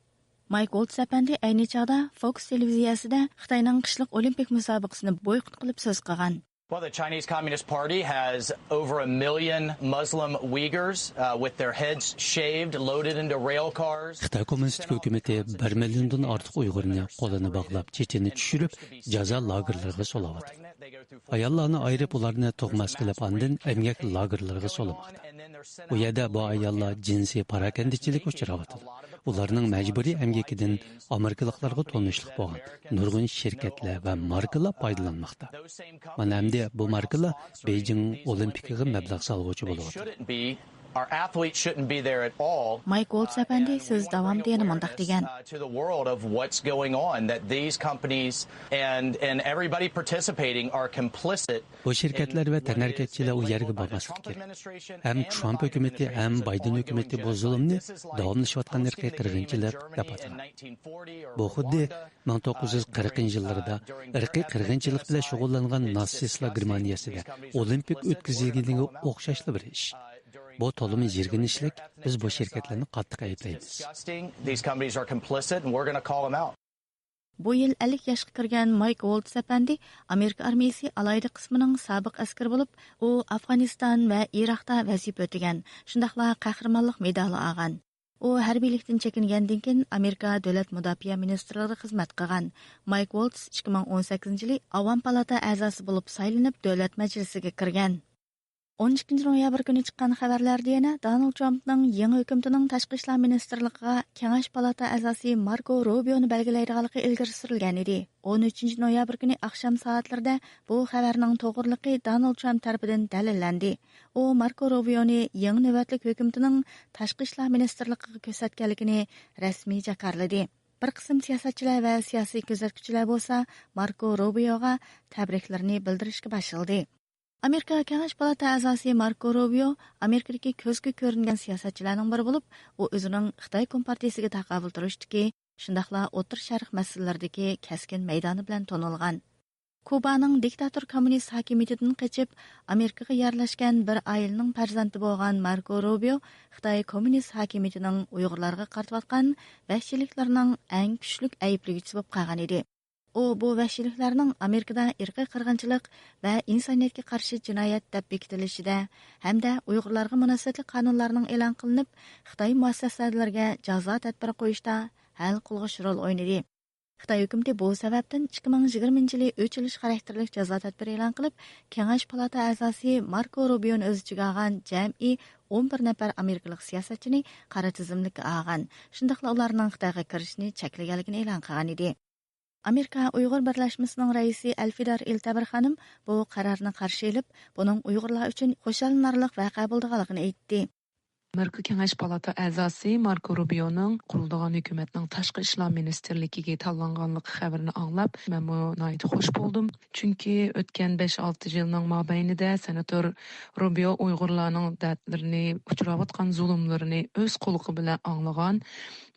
مايك ۋولتز ئەپەندى ئەينى چاغدا فوكس تېلېۋىزىيەسىدە خىتاينىڭ قىشلىق ئولىمپىك مۇسابىقىسىنى بايقۇت قىلىپ سۆز قىلغان. Well, the Chinese Communist Party has over a million Muslim Uyghurs, uh, with their heads shaved, loaded into rail cars. خىتاي كوممۇنىستىك ھۆكۈمىتى بىر مىليوندىن ئارتۇق ئۇيغۇرنى قولىنى باغلاپ، چېچىنى چۈشۈرۈپ، جازا لاگېرلىرىغا سولاۋاتىدۇ. ئاياللارنى ئايرىپ، ئۇلارنى تۇغماس قىلىپ، ئاندىن ئەمگەك لاگېرلىرىغا سولىماقتا. ئۇ يەردە بۇ ئاياللار جىنسىي پاراكەندىچىلىككە ئۇچراۋاتىدۇ. ئۇلارنىڭ مەجبۇرىي ئەمگىكىدىن ئامېرىكىلىقلارغا تونۇشلۇق بولغان نۇرغۇن شىركەتلەر ۋە ماركىلار پايدىلانماقتا. مانا ئەمدى بۇ ماركىلار بېيجىڭ ئولىمپىكىغا مەبلەغ سالغۇچى بولۇۋاتىدۇ. Shouldn't be, our athletes shouldn't be there at all. مايك ۋولتز ئەپەندى سۆز داۋامىدا يەنە مۇنداق دېگەن. Uh, to the world of what's going on, that these companies and, and everybody participating are complicit. بۇ شىركەتلەر ۋە تەنھەرىكەتچىلەر ئۇ يەرگە بارماسلىقى كېرەك. ھەم ترامپ ھۆكۈمىتى، ھەم بايدېن ھۆكۈمىتى بۇ زۇلۇمنى داۋاملىشىۋاتقان ئىرقىي قىرغىنچىلىق دەپ ئاتىغان. بۇ خۇددى مىڭ توققۇز يۈز قىرىقىنچى يىللىرىدا ئىرقىي قىرغىنچىلىق بىلەن شۇغۇللانغان ناتسىستلار گېرمانىيەسىدە ئولىمپىك ئۆتكۈزۈلگىنىگە ئوخشاشلا بىر ئىش. بۇ تولىمۇ يىرگىنچلىك، بىز بۇ شىركەتلەرنى قاتتىق ئەيىبلەيمىز. Disgusting. These companies are complicit and we're gonna call them out. بۇ يىل ئەللىك ياشقا كىرگەن مايك ۋولتز ئەپەندى ئامېرىكا ئارمىيىسى ئالاھىدە قىسمىنىڭ سابىق ئەسكىرى بولۇپ، ئۇ ئافغانىستان ۋە ئىراقتا ۋەزىپە ئۆتىگەن، شۇنداقلا قەھرىمانلىق مېدالى ئالغان. ئۇ ھەربىيلىكتىن چېكىنگەندىن كېيىن ئامېرىكا دۆلەت مۇداپىئە مىنىستىرلىقىدا خىزمەت قىلغان. مايك ۋولتز ئىككى مىڭ ئون سەككىزىنچى يىلى ئاۋام پالاتا ئەزاسى بولۇپ سايلىنىپ، دۆلەت مەجلىسىگە كىرگەن. ئون ئىككىنچى نويابىر كۈنى چىققان خەۋەرلەردە يەنە دونالد ترامپنىڭ يېڭى ھۆكۈمىتىنىڭ تاشقى ئىشلار مىنىستىرلىقىغا كېڭەش پالاتا ئەزاسى ماركو روبىيونى بەلگىلەيدىغانلىقى ئىلگىرى سۈرۈلگەن ئىدى. ئون ئۈچىنچى نويابىر كۈنى ئاخشام سائەتلىرىدە بۇ خەۋەرنىڭ توغرىلىقى دونالد ترامپ تەرىپىدىن دەلىللەندى. ئۇ ماركو روبىيونى يېڭى نۆۋەتلىك ھۆكۈمىتىنىڭ تاشقى ئىشلار مىنىستىرلىقىغا كۆرسەتكەنلىكىنى رەسمىي جاكارلىدى. بىر قىسىم سىياسەتچىلەر ۋە سىياسىي كۆزەتكۈچىلەر بولسا ماركو روبىيوغا تەبرىكلىرىنى بىلدۈرۈشكە باشلىدى. ئامېرىكا كېڭەش پالاتا ئەزاسى ماركو روبىيو ئامېرىكىدىكى كۆزگە كۆرۈنگەن سىياسەتچىلەرنىڭ بىرى بولۇپ، ئۇ ئۆزىنىڭ خىتاي كومپارتىيىسىگە تاقابىل تۇرۇشتىكى، شۇنداقلا ئوتتۇرا شەرق مەسىلىلىرىدىكى كەسكىن مەيدانى بىلەن تونۇلغان. كۇبانىڭ دىكتاتور كوممۇنىست ھاكىمىيىتىدىن قېچىپ، ئامېرىكىغا يەرلەشكەن بىر ئائىلىنىڭ پەرزەنتى بولغان ماركو روبىيو خىتاي كوممۇنىست ھاكىمىيىتىنىڭ ئۇيغۇرلارغا قارىتىۋاتقان ۋەھشىيلىكلىرىنىڭ ئەڭ كۈچلۈك ئەيىبلىگۈچىسى بولۇپ قالغان ئىدى. ئۇ بۇ ۋەھشىيلىكلەرنىڭ ئامېرىكىدا ئىرقىي قىرغىنچىلىق ۋە ئىنسانىيەتكە قارشى جىنايەت دەپ بېكىتىلىشىدە ھەمدە ئۇيغۇرلارغا مۇناسىۋەتلىك قانۇنلارنىڭ ئېلان قىلىنىپ، خىتاي مۇئەسسەسەلىرىگە جازا تەدبىرى قويۇشتا ھەل قىلغۇچ رول ئوينىدى. خىتاي ھۆكۈمىتى بۇ سەۋەبتىن ئىككى مىڭ يىگىرمىنچى يىلى ئۆچ ئېلىش خاراكتېرلىك جازا تەدبىرى ئېلان قىلىپ، كېڭەش پالاتا ئەزاسى ماركو روبىيونى ئۆز ئىچىگە ئالغان جەمئىي ئون بىر نەپەر ئامېرىكىلىق سىياسەتچىنى قارا تىزىملىككە ئالغان، شۇنداقلا ئۇلارنىڭ خىتايغا كىرىشىنى چەكلىگەنلىكىنى ئېلان قىلغان ئىدى. ئامېرىكا ئۇيغۇر بىرلەشمىسىنىڭ رەئىسى ئەلفىدار ئىلتەبىر خانىم بۇ قارارنى قارشى ئېلىپ، بۇنىڭ ئۇيغۇرلار ئۈچۈن خۇشاللىنارلىق ۋەقە بولىدىغانلىقىنى ئېيتتى. ئامېرىكا كېڭەش پالاتا ئەزاسى ماركو روبىيونىڭ قۇرۇلىدىغان ھۆكۈمەتنىڭ تاشقى ئىشلار مىنىستىرلىكىگە تاللانغانلىقى خەۋىرىنى ئاڭلاپ، مەنمۇ ناھايىتى خوش بولدۇم. چۈنكى ئۆتكەن بەش-ئالتە يىلنىڭ مابەينىدە سېناتور روبىيو ئۇيغۇرلارنىڭ دەردلىرىنى، ئۇچراۋاتقان زۇلۇملىرىنى ئۆز قۇلىقى بىلەن ئاڭلىغان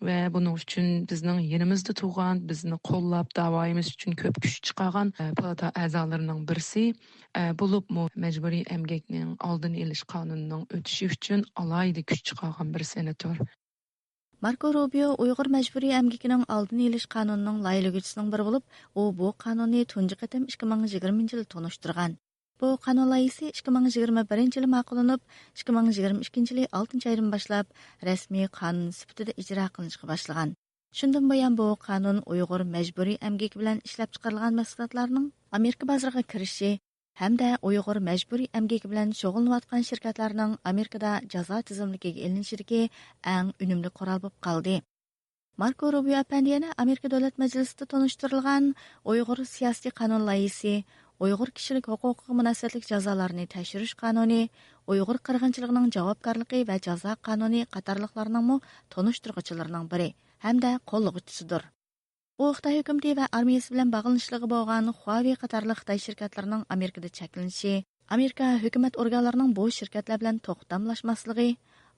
ۋە بۇنىڭ ئۈچۈن بىزنىڭ يېنىمىزدا تۇرغان، بىزنى قوللاپ، داۋايىمىز ئۈچۈن كۆپ كۈچ چىقارغان، ئە، پالاتا ئەزالىرىنىڭ بىرسى، ئە، بولۇپمۇ مەجبۇرىي ئەمگەكنىڭ ئالدىنى ئېلىش قانۇنىنىڭ ئۆتۈشى ئۈچۈن ئالاھىدە كۈچ چىقارغان بىر سېناتور. ماركو روبىيو ئۇيغۇر مەجبۇرىي ئەمگىكىنىڭ ئالدىنى ئېلىش قانۇنىنىڭ لايىھىلىگۈچىسىنىڭ بىرى بولۇپ، ئۇ بۇ قانۇننى تۇنجى قېتىم ئىككى مىڭ يىگىرمىنچى يىلى تونۇشتۇرغان. بۇ قانۇن لايىھىسى ئىككى مىڭ يىگىرمە بىرىنچى يىلى ماقۇللىنىپ، ئىككى مىڭ يىگىرمە ئىككىنچى يىلى ئالتىنچى ئايدىن باشلاپ رەسمىي قانۇن سۈپىتىدە ئىجرا قىلىنىشقا باشلىغان. شۇندىن بۇيان بۇ قانۇن ئۇيغۇر مەجبۇرىي ئەمگىكى بىلەن ئىشلەپچىقىرىلغان مەھسۇلاتلارنىڭ ئامېرىكا بازىرىغا كىرىشى ھەمدە ئۇيغۇر مەجبۇرىي ئەمگىكى بىلەن شۇغۇللىنىۋاتقان شىركەتلەرنىڭ ئامېرىكىدا جازا تىزىملىكىگە ئېلىنىشىدىكى ئەڭ ئۈنۈملۈك قورال بولۇپ قالدى. ماركو روبىيو ئەپەندى يەنە ئامېرىكا دۆلەت مەجلىسىدە تونۇشتۇرۇلغان ئۇيغۇر سىياسىي قانۇن لايىھىسى، ئۇيغۇر كىشىلىك ھوقۇقىغا مۇناسىۋەتلىك جازالارنى تەكشۈرۈش قانۇنى، ئۇيغۇر قىرغىنچىلىقىنىڭ جاۋابكارلىقى ۋە جازا قانۇنى قاتارلىقلارنىڭمۇ تونۇشتۇرغۇچىلىرىنىڭ بىرى ھەمدە قوللىغۇچىسىدۇر. ئۇ خىتاي ھۆكۈمىتى ۋە ئارمىيەسى بىلەن باغلىنىشلىقى بولغان خۇاۋېي قاتارلىق خىتاي شىركەتلىرىنىڭ ئامېرىكىدا چەكلىنىشى، ئامېرىكا ھۆكۈمەت ئورگانلىرىنىڭ بۇ شىركەتلەر بىلەن توختاملاشماسلىقى،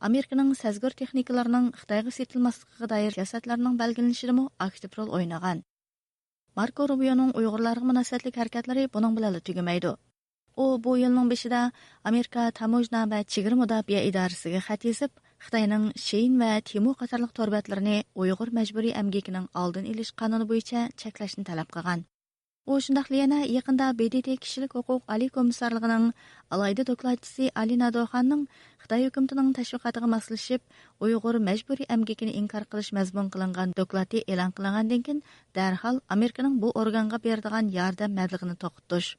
ئامېرىكىنىڭ سەزگۈر تېخنىكىلىرىنىڭ خىتايغا سېتىلماسلىقىغا دائىر سىياسەتلەرنىڭ بەلگىلىنىشىدىمۇ ئاكتىپ رول ئوينىغان. ماركو روبىيونىڭ ئۇيغۇرلارغا مۇناسىۋەتلىك ھەرىكەتلىرى بۇنىڭ بىلەنلا تۈگىمەيدۇ. ئۇ بۇ يىلنىڭ بېشىدا ئامېرىكا تاموژنا ۋە چېگرا مۇداپىئە ئىدارىسىگە خەت يېزىپ، خىتاينىڭ شېيىن ۋە تېمۇ قاتارلىق تور بەتلىرىنى ئۇيغۇر مەجبۇرىي ئەمگىكىنىڭ ئالدىنى ئېلىش قانۇنى بويىچە چەكلەشنى تەلەپ قىلغان. ئۇ شۇنداقلا يەنە يېقىندا ب د ت كىشىلىك ھوقۇق ئالىي كومىسسارلىقىنىڭ ئالاھىدە دوكلاتچىسى ئالىنا دوخاننىڭ خىتاي ھۆكۈمىتىنىڭ تەشۋىقاتىغا ماسلىشىپ، ئۇيغۇر مەجبۇرىي ئەمگىكىنى ئىنكار قىلىش مەزمۇن قىلىنغان دوكلاتى ئېلان قىلىنغاندىن كېيىن، دەرھال ئامېرىكىنىڭ بۇ ئورگانغا بېرىدىغان ياردەم مەبلىغىنى توختىتىش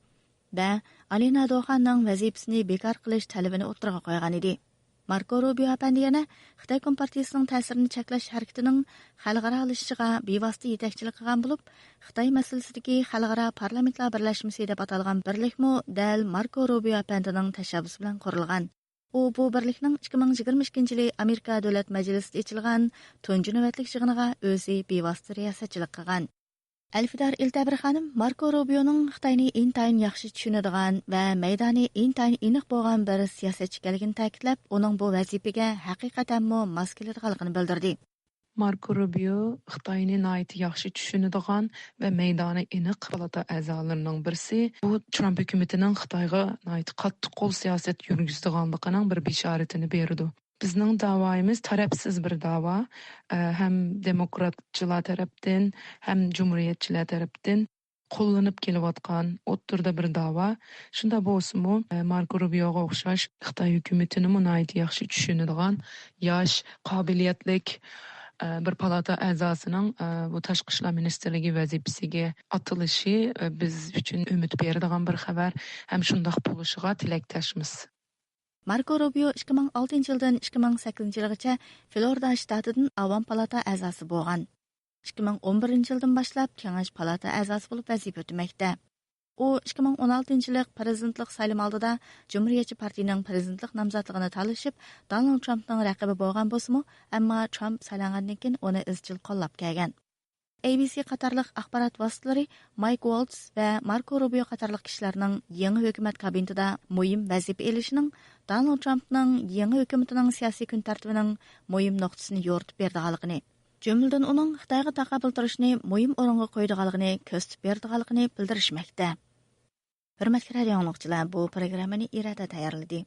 ۋە ئالىنا دوخاننىڭ ۋەزىپىسىنى بىكار قىلىش تەلىپىنى ئوتتۇرىغا قويغان ئىدى. ماركو روبىيو ئەپەندى يەنە خىتاي كومپارتىيىسىنىڭ تەسىرىنى چەكلەش ھەرىكىتىنىڭ خەلقئارالىشىشىغا بىۋاسىتە يېتەكچىلىك قىلغان بولۇپ، خىتاي مەسىلىسىدىكى خەلقئارا پارلامېنتلار بىرلەشمىسى دەپ ئاتالغان بىرلىكمۇ دەل ماركو روبىيو ئەپەندىنىڭ تەشەببۇسى بىلەن قۇرۇلغان. ئۇ بۇ بىرلىكنىڭ ئىككى مىڭ يىگىرمە ئىككىنچى يىلى ئامېرىكا دۆلەت مەجلىسىدە ئېچىلغان تۇنجى نۆۋەتلىك يىغىنىغا ئۆزى بىۋاسىتە رىياسەتچىلىك قىلغان. ئەلفىدار ئىلتەبىر خانىم ماركو روبىيونىڭ خىتاينى ئىنتايىن ياخشى چۈشىنىدىغان ۋە مەيدانى ئىنتايىن ئېنىق بولغان بىر سىياسەتچى ئىكەنلىكىنى تەكىتلەپ، ئۇنىڭ بۇ ۋەزىپىگە ھەقىقەتەنمۇ ماس كېلىدىغانلىقىنى بىلدۈردى. ماركو روبىيو خىتاينى ناھايىتى ياخشى چۈشىنىدىغان ۋە مەيدانى ئېنىق پالاتا ئەزالىرىنىڭ بىرسى. بۇ ترامپ ھۆكۈمىتىنىڭ خىتايغا ناھايىتى قاتتىق قول سىياسەت يۈرگۈزىدىغانلىقىنىڭ بىر بېشارىتىنى بېرىدۇ. بىزنىڭ داۋايىمىز تەرەپسىز بىر داۋا، ئە، ھەم دېموكراتچىلار تەرەپتىن، ھەم جۇمھۇرىيەتچىلەر تەرەپتىن قوللىنىپ كېلىۋاتقان ئوتتۇرىدا بىر داۋا. شۇنداق بولسىمۇ، ئە، ماركو روبىيوغا ئوخشاش خىتاي ھۆكۈمىتىنىمۇ ناھايىتى ياخشى چۈشىنىدىغان ياش، قابىلىيەتلىك، ئە، بىر پالاتا ئەزاسىنىڭ، ئە، بۇ تاشقى ئىشلار مىنىستىرلىكى ۋەزىپىسىگە ئاتىلىشى، ئە، بىز ئۈچۈن ئۈمىد بېرىدىغان بىر خەۋەر ھەم شۇنداق بولۇشىغا تىلەكداشمىز. ماركو روبىيو ئىككى مىڭ ئالتىنچى يىلدىن ئىككى مىڭ سەككىزىنچى يىلغىچە فلورىدا شتاتىدىن ئاۋام پالاتا ئەزاسى بولغان. ئىككى مىڭ ئون بىرىنچى يىلدىن باشلاپ كېڭەش پالاتا ئەزاسى بولۇپ ۋەزىپە ئۆتىمەكتە. ئۇ ئىككى مىڭ ئون ئالتىنچى يىللىق پىرېزىدېنتلىق سايلىمى ئالدىدا جۇمھۇرىيەتچى پارتىيىنىڭ پىرېزىدېنتلىق نامزاتلىقىنى تالىشىپ، دونالد ترامپنىڭ رەقىبى بولغان بولسىمۇ، ئەمما ترامپ سايلانغاندىن كېيىن ئۇنى ئىزچىل قوللاپ كەلگەن. ئەي بى سى قاتارلىق ئاخبارات ۋاسىتىلىرى مايك ۋالتز ۋە ماركو روبىيو قاتارلىق كىشىلەرنىڭ يېڭى ھۆكۈمەت كابىنېتىدا مۇھىم ۋەزىپە ئېلىشىنىڭ دونالد ترامپنىڭ يېڭى ھۆكۈمىتىنىڭ سىياسىي كۈن تەرتىپىنىڭ مۇھىم نۇقتىسىنى يورۇتۇپ بېرىدىغانلىقىنى، جۈملىدىن ئۇنىڭ خىتايغا تاقابىل تۇرۇشنى مۇھىم ئورۇنغا قويىدىغانلىقىنى كۆرسىتىپ بېرىدىغانلىقىنى بىلدۈرۈشمەكتە. ھۆرمەتلىك رادىئو ئاڭلىغۇچىلار، بۇ پروگراممىنى ئىرادە تەييارلىدى.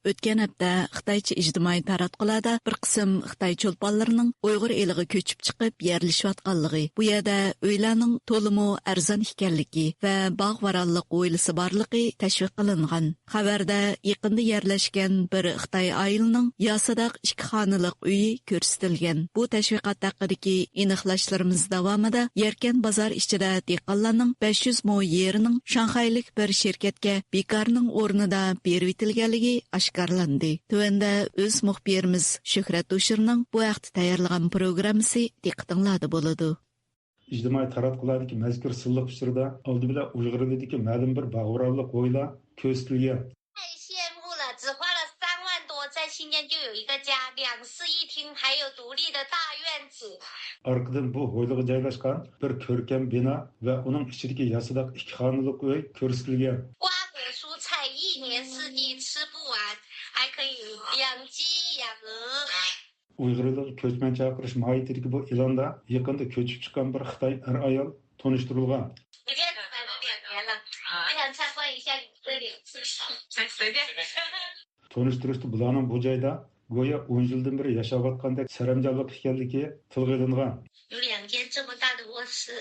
ئۆتكەن ھەپتە خىتايچە ئىجتىمائىي تاراتقۇلاردا بىر قىسىم خىتاي چولپانلىرىنىڭ ئۇيغۇر ئېلىغا كۆچۈپ چىقىپ يەرلىشىۋاتقانلىقى، بۇ يەردە ئۆيلەرنىڭ تولىمۇ ئەرزان ئىكەنلىكى ۋە باغ-ۋارانلىق ھويلىسى بارلىقى تەشۋىق قىلىنغان. خەۋەردە يېقىندا يەرلەشكەن بىر خىتاي ئائىلىنىڭ ياسىداق ئىككى خانىلىق ئۆيى كۆرسىتىلگەن. بۇ تەشۋىقات ھەققىدىكى ئېنىقلاشلىرىمىز داۋامىدا يەركەن بازار ئىچىدە دېھقانلارنىڭ بەش يۈز مو يېرىنىڭ شاڭخەيلىك بىر شىركەتكە بىكارنىڭ ئورنىدا بېرىۋېتىلگەنلىكى ئاشكارىلاندى. تۆۋەندە ئۆز مۇخبىرىمىز شۆھرەت ھوشۇرنىڭ بۇ ھەقتە تەييارلىغان پروگراممىسى دىققىتىڭلاردا بولىدۇ. ئىجتىمائىي تاراتقۇلاردىكى مەزكۇر سىنلىق ئۇچۇردا ئالدى بىلەن ئۇيغۇر ئېلىدىكى مەلۇم بىر باغ-ۋارانلىق ھويلا كۆرسىتىلگەن. 太羡慕了，只花了三万多，在新店就有一个家，两室一厅，还有独立的大院子。 ئارقىدىن بۇ ھويلىغا جايلاشقان بىر كۆركەم بىنا ۋە ئۇنىڭ ئىچىدىكى ياسىداق ئىككى خانىلىق ئۆي كۆرسىتىلگەن. 瓜果蔬菜一年四季吃不完，还可以养鸡养鹅。 ئۇيغۇر ئېلىغا كۆچمەن چاقىرىش ماھىيىتىدىكى بۇ ئېلاندا يېقىندا كۆچۈپ چىققان بىر خىتاي ئەر-ئايال تونۇشتۇرۇلغان. 随便，随便。 تونۇشتۇرۇشتا بۇلارنىڭ بۇ جايدا گويا ئون يىلدىن بېرى ياشاۋاتقاندەك سەرەمجانلىق ئىكەنلىكى تىلغا ئېلىنغان. 有两间这么大的卧室，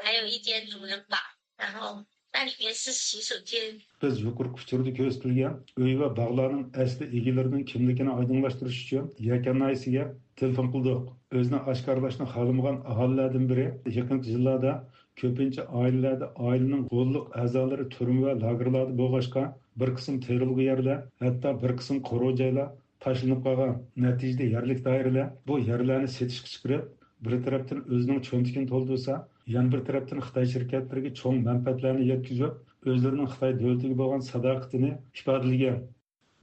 还有一间主人房，然后那里面是洗手间。 بىز يۇقىرىقى ئۇچۇردا كۆرسىتىلگەن ئۆي ۋە باغلارنىڭ ئەسلى ئىگىلىرىنىڭ كىملىكىنى ئايدىڭلاشتۇرۇش ئۈچۈن يەكەن ناھىيەسىگە تېلېفون قىلدۇق. ئۆزىنى ئاشكارىلاشنى خالىمىغان ئاھالىلەردىن بىرى يېقىنقى يىللاردا كۆپىنچە ئائىلىلەردە ئائىلىنىڭ غوللۇق ئەزالىرى تۈرمە ۋە لاگېرلاردا بولغاچقا، بىر قىسىم تېرىلغۇ يەرلەر، ھەتتا بىر قىسىم قورۇ جايلار تاشلىنىپ قالغان. نەتىجىدە يەرلىك دائىرىلەر بۇ يەرلەرنى سېتىشقا چىقىرىپ، بىر تەرەپتىن ئۆزىنىڭ چۆنتىكىنى تولدۇرسا، يەنە بىر تەرەپتىن خىتاي شىركەتلىرىگە چوڭ مەنپەئەتلەرنى يەتكۈزۈپ، ئۆزلىرىنىڭ خىتاي دۆلىتىگە بولغان ساداقىتىنى ئىپادىلىگەن.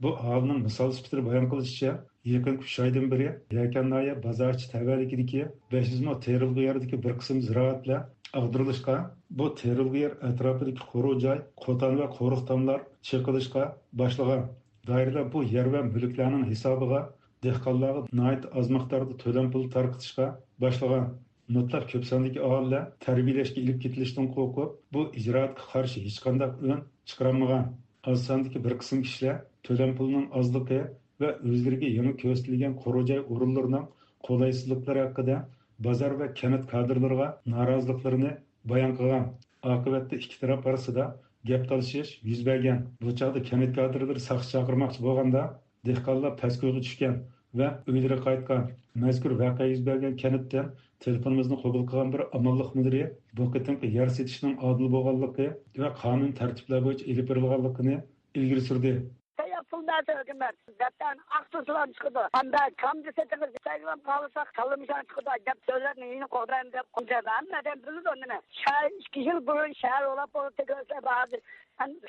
بۇ ئاھالىنىڭ مىسال سۈپىتىدە بايان قىلىشىچە، يېقىنقى ئۈچ ئايدىن بېرى يەكەن ناھىيە بازارچى تەۋەلىكىدىكى بەش يۈز مو تېرىلغۇ يەردىكى بىر قىسىم زىرائەتلەر ئاغدۇرۇلۇشقا، بۇ تېرىلغۇ يەر ئەتراپىدىكى قورۇ جاي، قوتان ۋە قورۇق تاملار چېقىلىشقا باشلىغان. دائىرىلەر بۇ يەر ۋە مۈلۈكلەرنىڭ ھېسابىغا دېھقانلارغا ناھايىتى ئاز مىقداردا تۆلەم پۇلى تارقىتىشقا باشلىغان. مۇتلەق كۆپ ساندىكى ئاھالىلەر تەربىيەلەشكە ئېلىپ كېتىلىشتىن قورقۇپ، بۇ ئىجرائاتقا قارشى ھېچقانداق ئۈن چىقىرالمىغان. ئاز ساندىكى بىر قىسىم كىشىلەر تۆلەم پۇلىنىڭ ئازلىقى ۋە ئۆزلىرىگە يېڭى كۆرسىتىلگەن قورۇ جاي ئورۇنلىرىنىڭ قولايسىزلىقلىرى ھەققىدە بازار ۋە كەنت كادىرلىرىغا نارازىلىقلىرىنى بايان قىلغان. ئاقىۋەتتە ئىككى تەرەپ ئارىسىدا گەپ تالىشىش يۈز بەرگەن. بۇ چاغدا كەنت كادىرلىرى ساقچى چاقىرماقچى بولغاندا، دېھقانلار پەسكويغا چۈشكەن ۋە ئۆيلىرىگە قايتقان. مەزكۇر ۋەقە يۈز بەرگەن كەنتتىن تېلېفونىمىزنى قوبۇل قىلغان بىر ئامانلىق مۇدىرى بۇ قېتىمقى يەر سېتىشنىڭ ئادىل بولغانلىقى ۋە قانۇن تەرتىپلەر بويىچە ئېلىپ بېرىلغانلىقىنى ئىلگىرى سۈردى. تەييار پۇل بەرسە ھۆكۈمەت، دەپتەرنى ئاقتۇرسىلام چىقىدۇ. ھەمدە كامدا سېتىڭىز، سەيلام قالساق كاللىمۇشان چىقىدۇ دەپ سۆزلەرنى يېنىق قوغدايمەن دەپ قويدى. ھەممە ئادەم بىلىدۇ نېمە. شەھەر ئىككى يىل بۇرۇن شەھەر ئولاپ بولۇپ تېگىلسە، ھازىر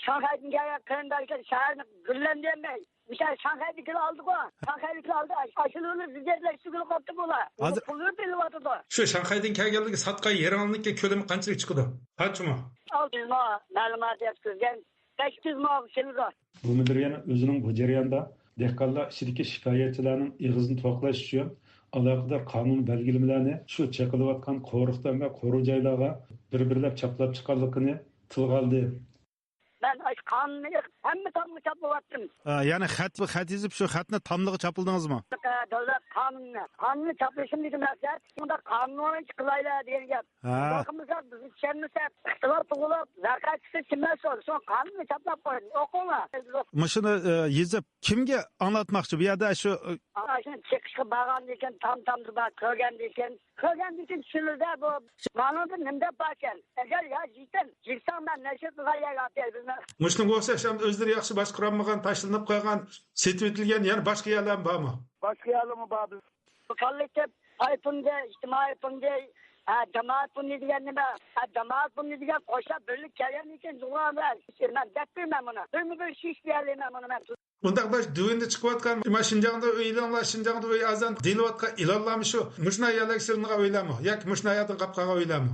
شاڭخەيدىن كەلگەن قېرىنداشلار شەھەرنى گۈللەندۈرمەي، مۇشۇ شاڭخەيدىكىلەر ئالدىغۇ. شاڭخەيدىكىلەر ئالدى، ئاش-، ئاشۇنى زىددىيەتلەشتۈرگىلى قاپتۇ بۇلار. ھازىر پۇلنى بىلىۋاتىدۇ. شۇ شاڭخەيدىن كەلگەنلىكى ساتقان يېرىڭلىككە كۆلىمى قانچىلىك چىقىدۇ؟ قانچىمۇ؟ ئالتە يۈز مو مەلۇمات يەتكۈزگەن. بەش يۈز موغا كېلىدۇ. بۇ مۇدىر يەنە ئۆزىنىڭ بۇ جەرياندا دېھقانلار ئىچىدىكى شىكايەتچىلەرنىڭ ئېغىزىنى توقلاش ئۈچۈن ئالاقىدار قانۇن بەلگىلىمىلەرنى شۇ چېقىلىۋاتقان قورۇقتام ۋە قورۇ جايلارغا بىر-بىرلەپ چاپلاپ چىققانلىقىنى تىلغا ئالدى. مەن ئاشۇ قانۇننى ئېقىپ، ھەممە تامغا چاپلىۋەتتىم. ئا، يەنى خەت، خەت يېزىپ، شۇ خەتنى تاملىغا چاپلىدىڭىزمۇ؟ دۆلەت قانۇنىنى، قانۇننى چاپلىشىمدىكى مەقسەت، شۇنداق قانۇن قىلايلى دېگەن گەپ. ھە. باقمىساق، بىز چۈشەنمىسەك، ئىختىلاپ تۇغۇلۇپ، ۋەقە چىقسا، كىم مەسئۇل؟ شۇ قانۇننى چاپلاپ قويۇڭ، ئوقۇڭلار. مۇشۇنى، ئە، يېزىپ، كىمگە ئاڭلاتماقچى بۇ يەردە شۇ، ئە، ئانا، شۇنى چېقىشقا بارغاندىن كېيىن، تام-تامدا بار كۆرگەندىن كېيىن، كۆرگەندىن كېيىن چۈشىنىدۇ بۇ. مانىڭدا نېمە دەپ باركەن؟ ئەگەر يا يېتىم، يىغساڭ مەن نەشر قىلغان يەرگە ئاپىرىمەن. مۇشۇنىڭغا ئوخشاش، ئەمدى ئۆزلىرى ياخشى باشقۇرالمىغان، تاشلىنىپ قالغان، سېتىۋېتىلگەن يەنە باشقا يەرلەرمۇ بارمۇ؟ باشقا يەرلەرمۇ بار. بىز كوللېكتىپ، پاي پۇندى، ئىجتىمائىي پۇندى، ھە، جامائەت پۇندى دېگەن نېمە؟ ھە، جامائەت پۇندى دېگەن قوشاپ بىرلىككە كەلگەندىن كېيىن جۇڭغا مەن دەپ بېرىمەن بۇنى. بىرمۇ بىر شىش دېيەلەيمەن بۇنى مەن. بۇنداق باش دۆۋىنىدە چىقىۋاتقان، ما شىنجاڭدا ئۆي ئېلىڭلار، شىنجاڭدا ئۆي ئەرزان دېيىلىۋاتقان ئېلانلارمۇ شۇ، مۇشۇنداق يەرلەرگە سېلىنغان ئۆيلەرمۇ ياكى مۇشۇنداق يەردىن قاپقالغان ئۆيلەرمۇ؟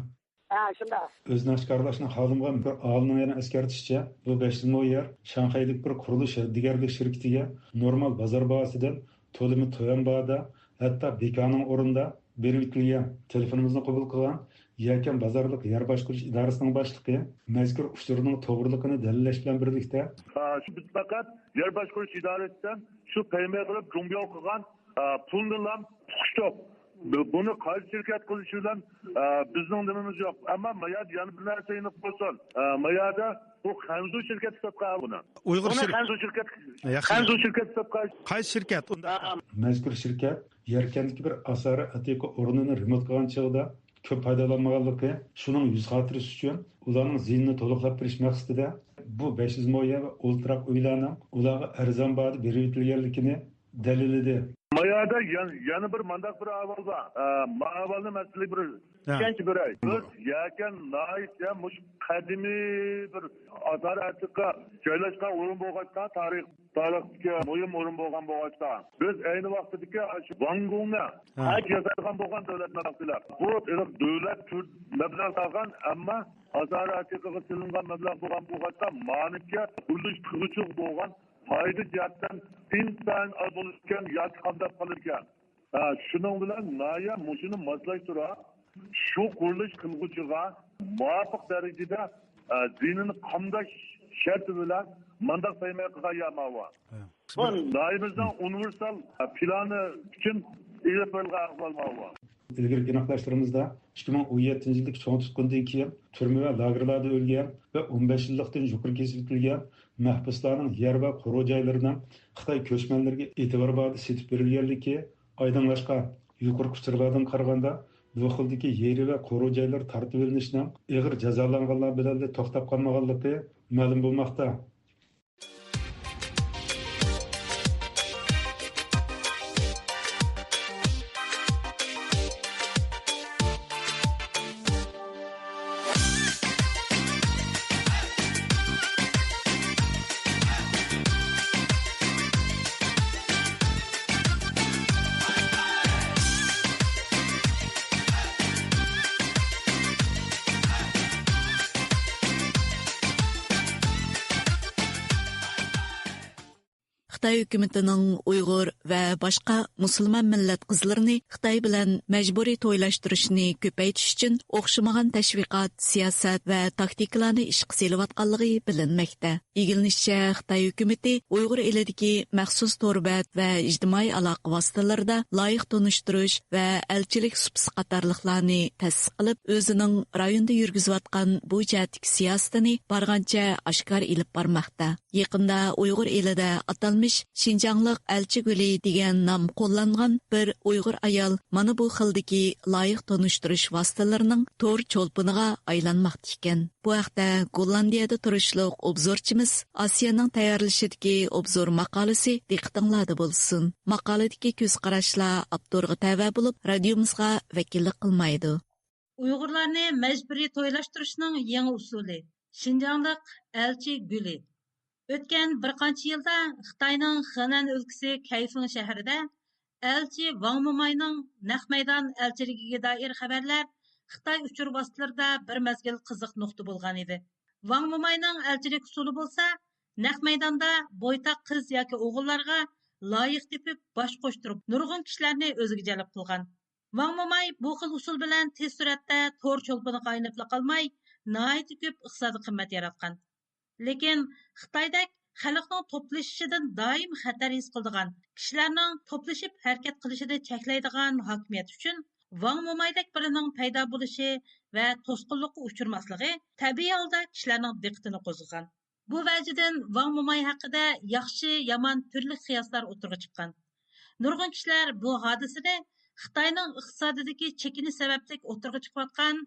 ھە، شۇنداق. ئۆزىنى ئاشكارىلاشنى خالىمىغان بىر ئاھالىنىڭ يەنە ئەسكەرتىشىچە، بۇ بەش يۈز مو يەر شاڭخەيدىكى بىر قۇرۇلۇش دىگەرلىك شىركىتىگە نورمال بازار باھاسىدىن تولىمۇ تۆۋەن باھادا، ھەتتا بىكارنىڭ ئورنىدا بېرىۋېتىلگەن. تېلېفونىمىزنى قوبۇل قىلغان يەكەن بازارلىق يەر باشقۇرۇش ئىدارىسىنىڭ باشلىقى مەزكۇر ئۇچۇرنىڭ توغرىلىقىنى دەلىللەش بىلەن بىرلىكتە، ئا، شۇ بىز پەقەت يەر باشقۇرۇش ئىدارىسىدىن شۇ پەيمەي قىلىپ جۇڭگو قىلغان، ئا، پۇلنىلا تۇتۇشتۇق. بۇ-، بۇنى قايسى شىركەت قىلىشى بىلەن، ئا، بىزنىڭ نېمىمىز يوق. ئەمما ما يەردە يەنە بىر نەرسە ئېنىق بولسۇن. ئا، ما يەردە بۇ خەنزۇ شىركەتى ساتقان بۇنى. ئۇيغۇر بۇنى شىر-، خەنزۇ شىركەت، ياخشى. خەنزۇ شىركەتى ساتقان. قايسى شىركەت ئۇنداق؟ ھە. مەزكۇر شىركەت يەركەندىكى بىر ئاسارە ئەتىقە ئورنىنى رېمونت قىلغان چېغىدا كۆپ پايدىلانمىغانلىقى، شۇنىڭ يۈز خاتىرىسى ئۈچۈن ئۇلارنىڭ زىيىنىنى تولۇقلاپ بېرىش مەقسىتىدە بۇ بەش يۈز مو يەر ۋە ئولتۇراق ئۆيلەرنىڭ ئۇلارغا ئەرزان باھادا بېرىۋېتىلگەنلىكىنى دەلىللىدى. ما يەردە يەن-، يەنە بىر مانداق بىر ئەھۋال بار. ئە، ما ئەھۋالنى مەسىلە بىر ھە. چۈشەنچە بېرەي. بىز يەكەن ناھىيەسى مۇشۇ قەدىمىي بىر ئاسارە ئەتىقە جايلاشقان ئورۇن بولغاچقا، تارىخ، تارىختىكى مۇھىم ئورۇن بولغان بولغاچقا، بىز ئەينى ۋاقتىدىكى ئاشۇ ۋاڭگۇڭنى ھە. ھەج ياسايدىغان بولغان دۆلەت مەبلەغلەر. بۇ ئېنىق دۆلەت تۈر مەبلەغ سالغان، ئەمما ئاسارە ئەتىقىگە سېلىنغان مەبلەغ بولغان بولغاچقا، مانىكى قۇرۇلۇش قىلغۇچىغا بولغان پايدا جەھەتتىن ئىنتايىن ئاز بولىدىكەن ياكى قامداپ قالىدىكەن. ھە، شۇنىڭ بىلەن ناھىيە مۇشۇنى ماسلاشتۇرۇپ، شۇ قۇرۇلۇش قىلغۇچىغا مۇۋاپىق دەرىجىدە، ھە، زىيىنىنى قامداش شەرتى بىلەن مانداق پەيمەي قىلغان يەر ماۋۇ. ھە. بۇ ناھىيەمىزنىڭ ئۇنىۋېرسال، ھە، پىلانى ئۈچۈن ئېلىپ بېرىلغان ئەھۋال ماۋۇ. ئىلگىرىكى ئېنىقلاشلىرىمىزدا ئىككى مىڭ ئون يەتتىنچى يىلدىكى چوڭ تۇتقۇندىن كېيىن تۈرمە ۋە لاگېرلاردا ئۆلگەن ۋە ئون بەش يىللىقتىن يۇقىرى كېسىۋېتىلگەن مەھبۇسلارنىڭ يەر ۋە قورۇ جايلىرىنىڭ خىتاي كۆچمەنلىرىگە ئېتىبار باھادا سېتىپ بېرىلگەنلىكى ئايدىڭلاشقان. يۇقىرىقى ئۇچۇرلاردىن قارىغاندا، بۇ خىلدىكى يېرى ۋە قورۇ جايلىرى تارتىۋېلىنىشنىڭ ئېغىر جازالانغانلار بىلەنلا توختاپ قالمىغانلىقى مەلۇم بولماقتا. خىتاي ھۆكۈمىتىنىڭ ئۇيغۇر ۋە باشقا مۇسۇلمان مىللەت قىزلىرىنى خىتاي بىلەن مەجبۇرىي تويلاشتۇرۇشنى كۆپەيتىش ئۈچۈن ئوخشىمىغان تەشۋىقات، سىياسەت ۋە تاكتىكىلارنى ئىشقا سېلىۋاتقانلىقى بىلىنمەكتە. ئىگىلىنىشىچە، خىتاي ھۆكۈمىتى ئۇيغۇر ئېلىدىكى مەخسۇس تور بەت ۋە ئىجتىمائىي ئالاقە ۋاسىتىلىرىدا لايىق تونۇشتۇرۇش ۋە ئەلچىلىك سۇپىسى قاتارلىقلارنى تەسىس قىلىپ، ئۆزىنىڭ رايوندا يۈرگۈزۈۋاتقان بۇ جەھەتتىكى سىياسىتىنى بارغانچە ئاشكارا ئېلىپ بارماقتا. يېقىندا ئۇيغۇر ئېلىدە ئاتالمىش شىنجاڭلىق ئەلچى گۈلى دېگەن نام قوللانغان بىر ئۇيغۇر ئايال مانا بۇ خىلدىكى لايىق تونۇشتۇرۇش ۋاسىتىلىرىنىڭ تور چولپىنىغا ئايلانماقتا ئىكەن. بۇ ھەقتە گوللاندىيەدە تۇرۇشلۇق ئوبزورچىمىز ئاسىيەنىڭ تەييارلىشىدىكى ئوبزور ماقالىسى دىققىتىڭلاردا بولسۇن. ماقالىدىكى كۆز قاراشلار ئاپتورغا تەۋە بولۇپ، رادىيومىزغا ۋەكىللىك قىلمايدۇ. ئۇيغۇرلارنى مەجبۇرىي تويلاشتۇرۇشنىڭ يېڭى ئۇسۇلى. شىنجاڭلىق ئەلچى گۈلى. ئۆتكەن بىر قانچە يىلدا خىتاينىڭ خېنەن ئۆلكىسى كەيفېڭ شەھىرىدە ئەلچى ۋاڭ موماينىڭ نەق مەيدان ئەلچىلىكىگە دائىر خەۋەرلەر خىتاي ئۇچۇر ۋاسىتىلىرىدا بىر مەزگىل قىزىق نۇقتا بولغان ئىدى. ۋاڭ موماينىڭ ئەلچىلىك ئۇسۇلى بولسا نەق مەيداندا بويتاق قىز ياكى ئوغۇللارغا لايىق تېپىپ باش قوشتۇرۇپ، نۇرغۇن كىشىلەرنى ئۆزىگە جەلپ قىلغان. ۋاڭ موماي بۇ خىل ئۇسۇل بىلەن تېز سۈرئەتتە تور چولپىنىغا ئايلىنىپلا قالماي، ناھايىتى كۆپ ئىقتىسادىي قىممەت ياراتقان. لېكىن خىتايدەك خەلقنىڭ توپلىشىشىدىن دائىم خەتەر ھېس قىلىدىغان، كىشىلەرنىڭ توپلىشىپ ھەرىكەت قىلىشىنى چەكلەيدىغان ھاكىمىيەت ئۈچۈن ۋاڭ مومايدەك بىرىنىڭ پەيدا بولۇشى ۋە توسقۇنلۇققا ئۇچرىماسلىقى تەبىئىي ھالدا كىشىلەرنىڭ دىققىتىنى قوزغىغان. بۇ ۋەجىدىن ۋاڭ موماي ھەققىدە ياخشى، يامان تۈرلۈك قىياسلار ئوتتۇرىغا چىققان. نۇرغۇن كىشىلەر بۇ ھادىسىنى خىتاينىڭ ئىقتىسادىدىكى چېكىنىش سەۋەبلىك ئوتتۇرىغا چىقىۋاتقان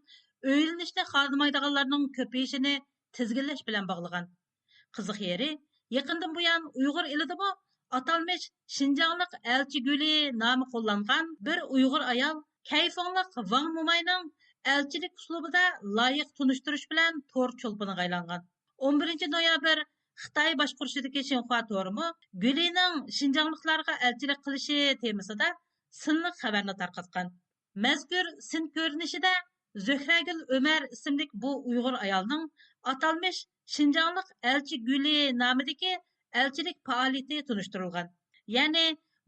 ئۆيلىنىشنى خالىمايدىغانلارنىڭ كۆپىيىشىنى تىزگىنلەش بىلەن باغلىغان. قىزىق يېرى، يېقىندىن بۇيان ئۇيغۇر ئېلىدىمۇ ئاتالمىش شىنجاڭلىق ئەلچى گۈلى نامى قوللانغان بىر ئۇيغۇر ئايال كەيفىڭلىق ۋاڭ موماينىڭ ئەلچىلىك ئۇسلۇبىدا لايىق تونۇشتۇرۇش بىلەن تور چولپىنىغا ئايلانغان. ئون بىرىنچى نويابىر خىتاي باشقۇرۇشىدىكى شىنخۇا تورىمۇ گۈلىنىڭ شىنجاڭلىقلارغا ئەلچىلىك قىلىشى تېمىسىدا سىنلىق خەۋەرنى تارقاتقان. مەزكۇر سىن كۆرۈنۈشىدە زۆھرەگۈل ئۆمەر ئىسىملىك بۇ ئۇيغۇر ئايالنىڭ ئاتالمىش شىنجاڭلىق ئەلچى گۈلى نامىدىكى ئەلچىلىك پائالىيىتى تونۇشتۇرۇلغان. يەنى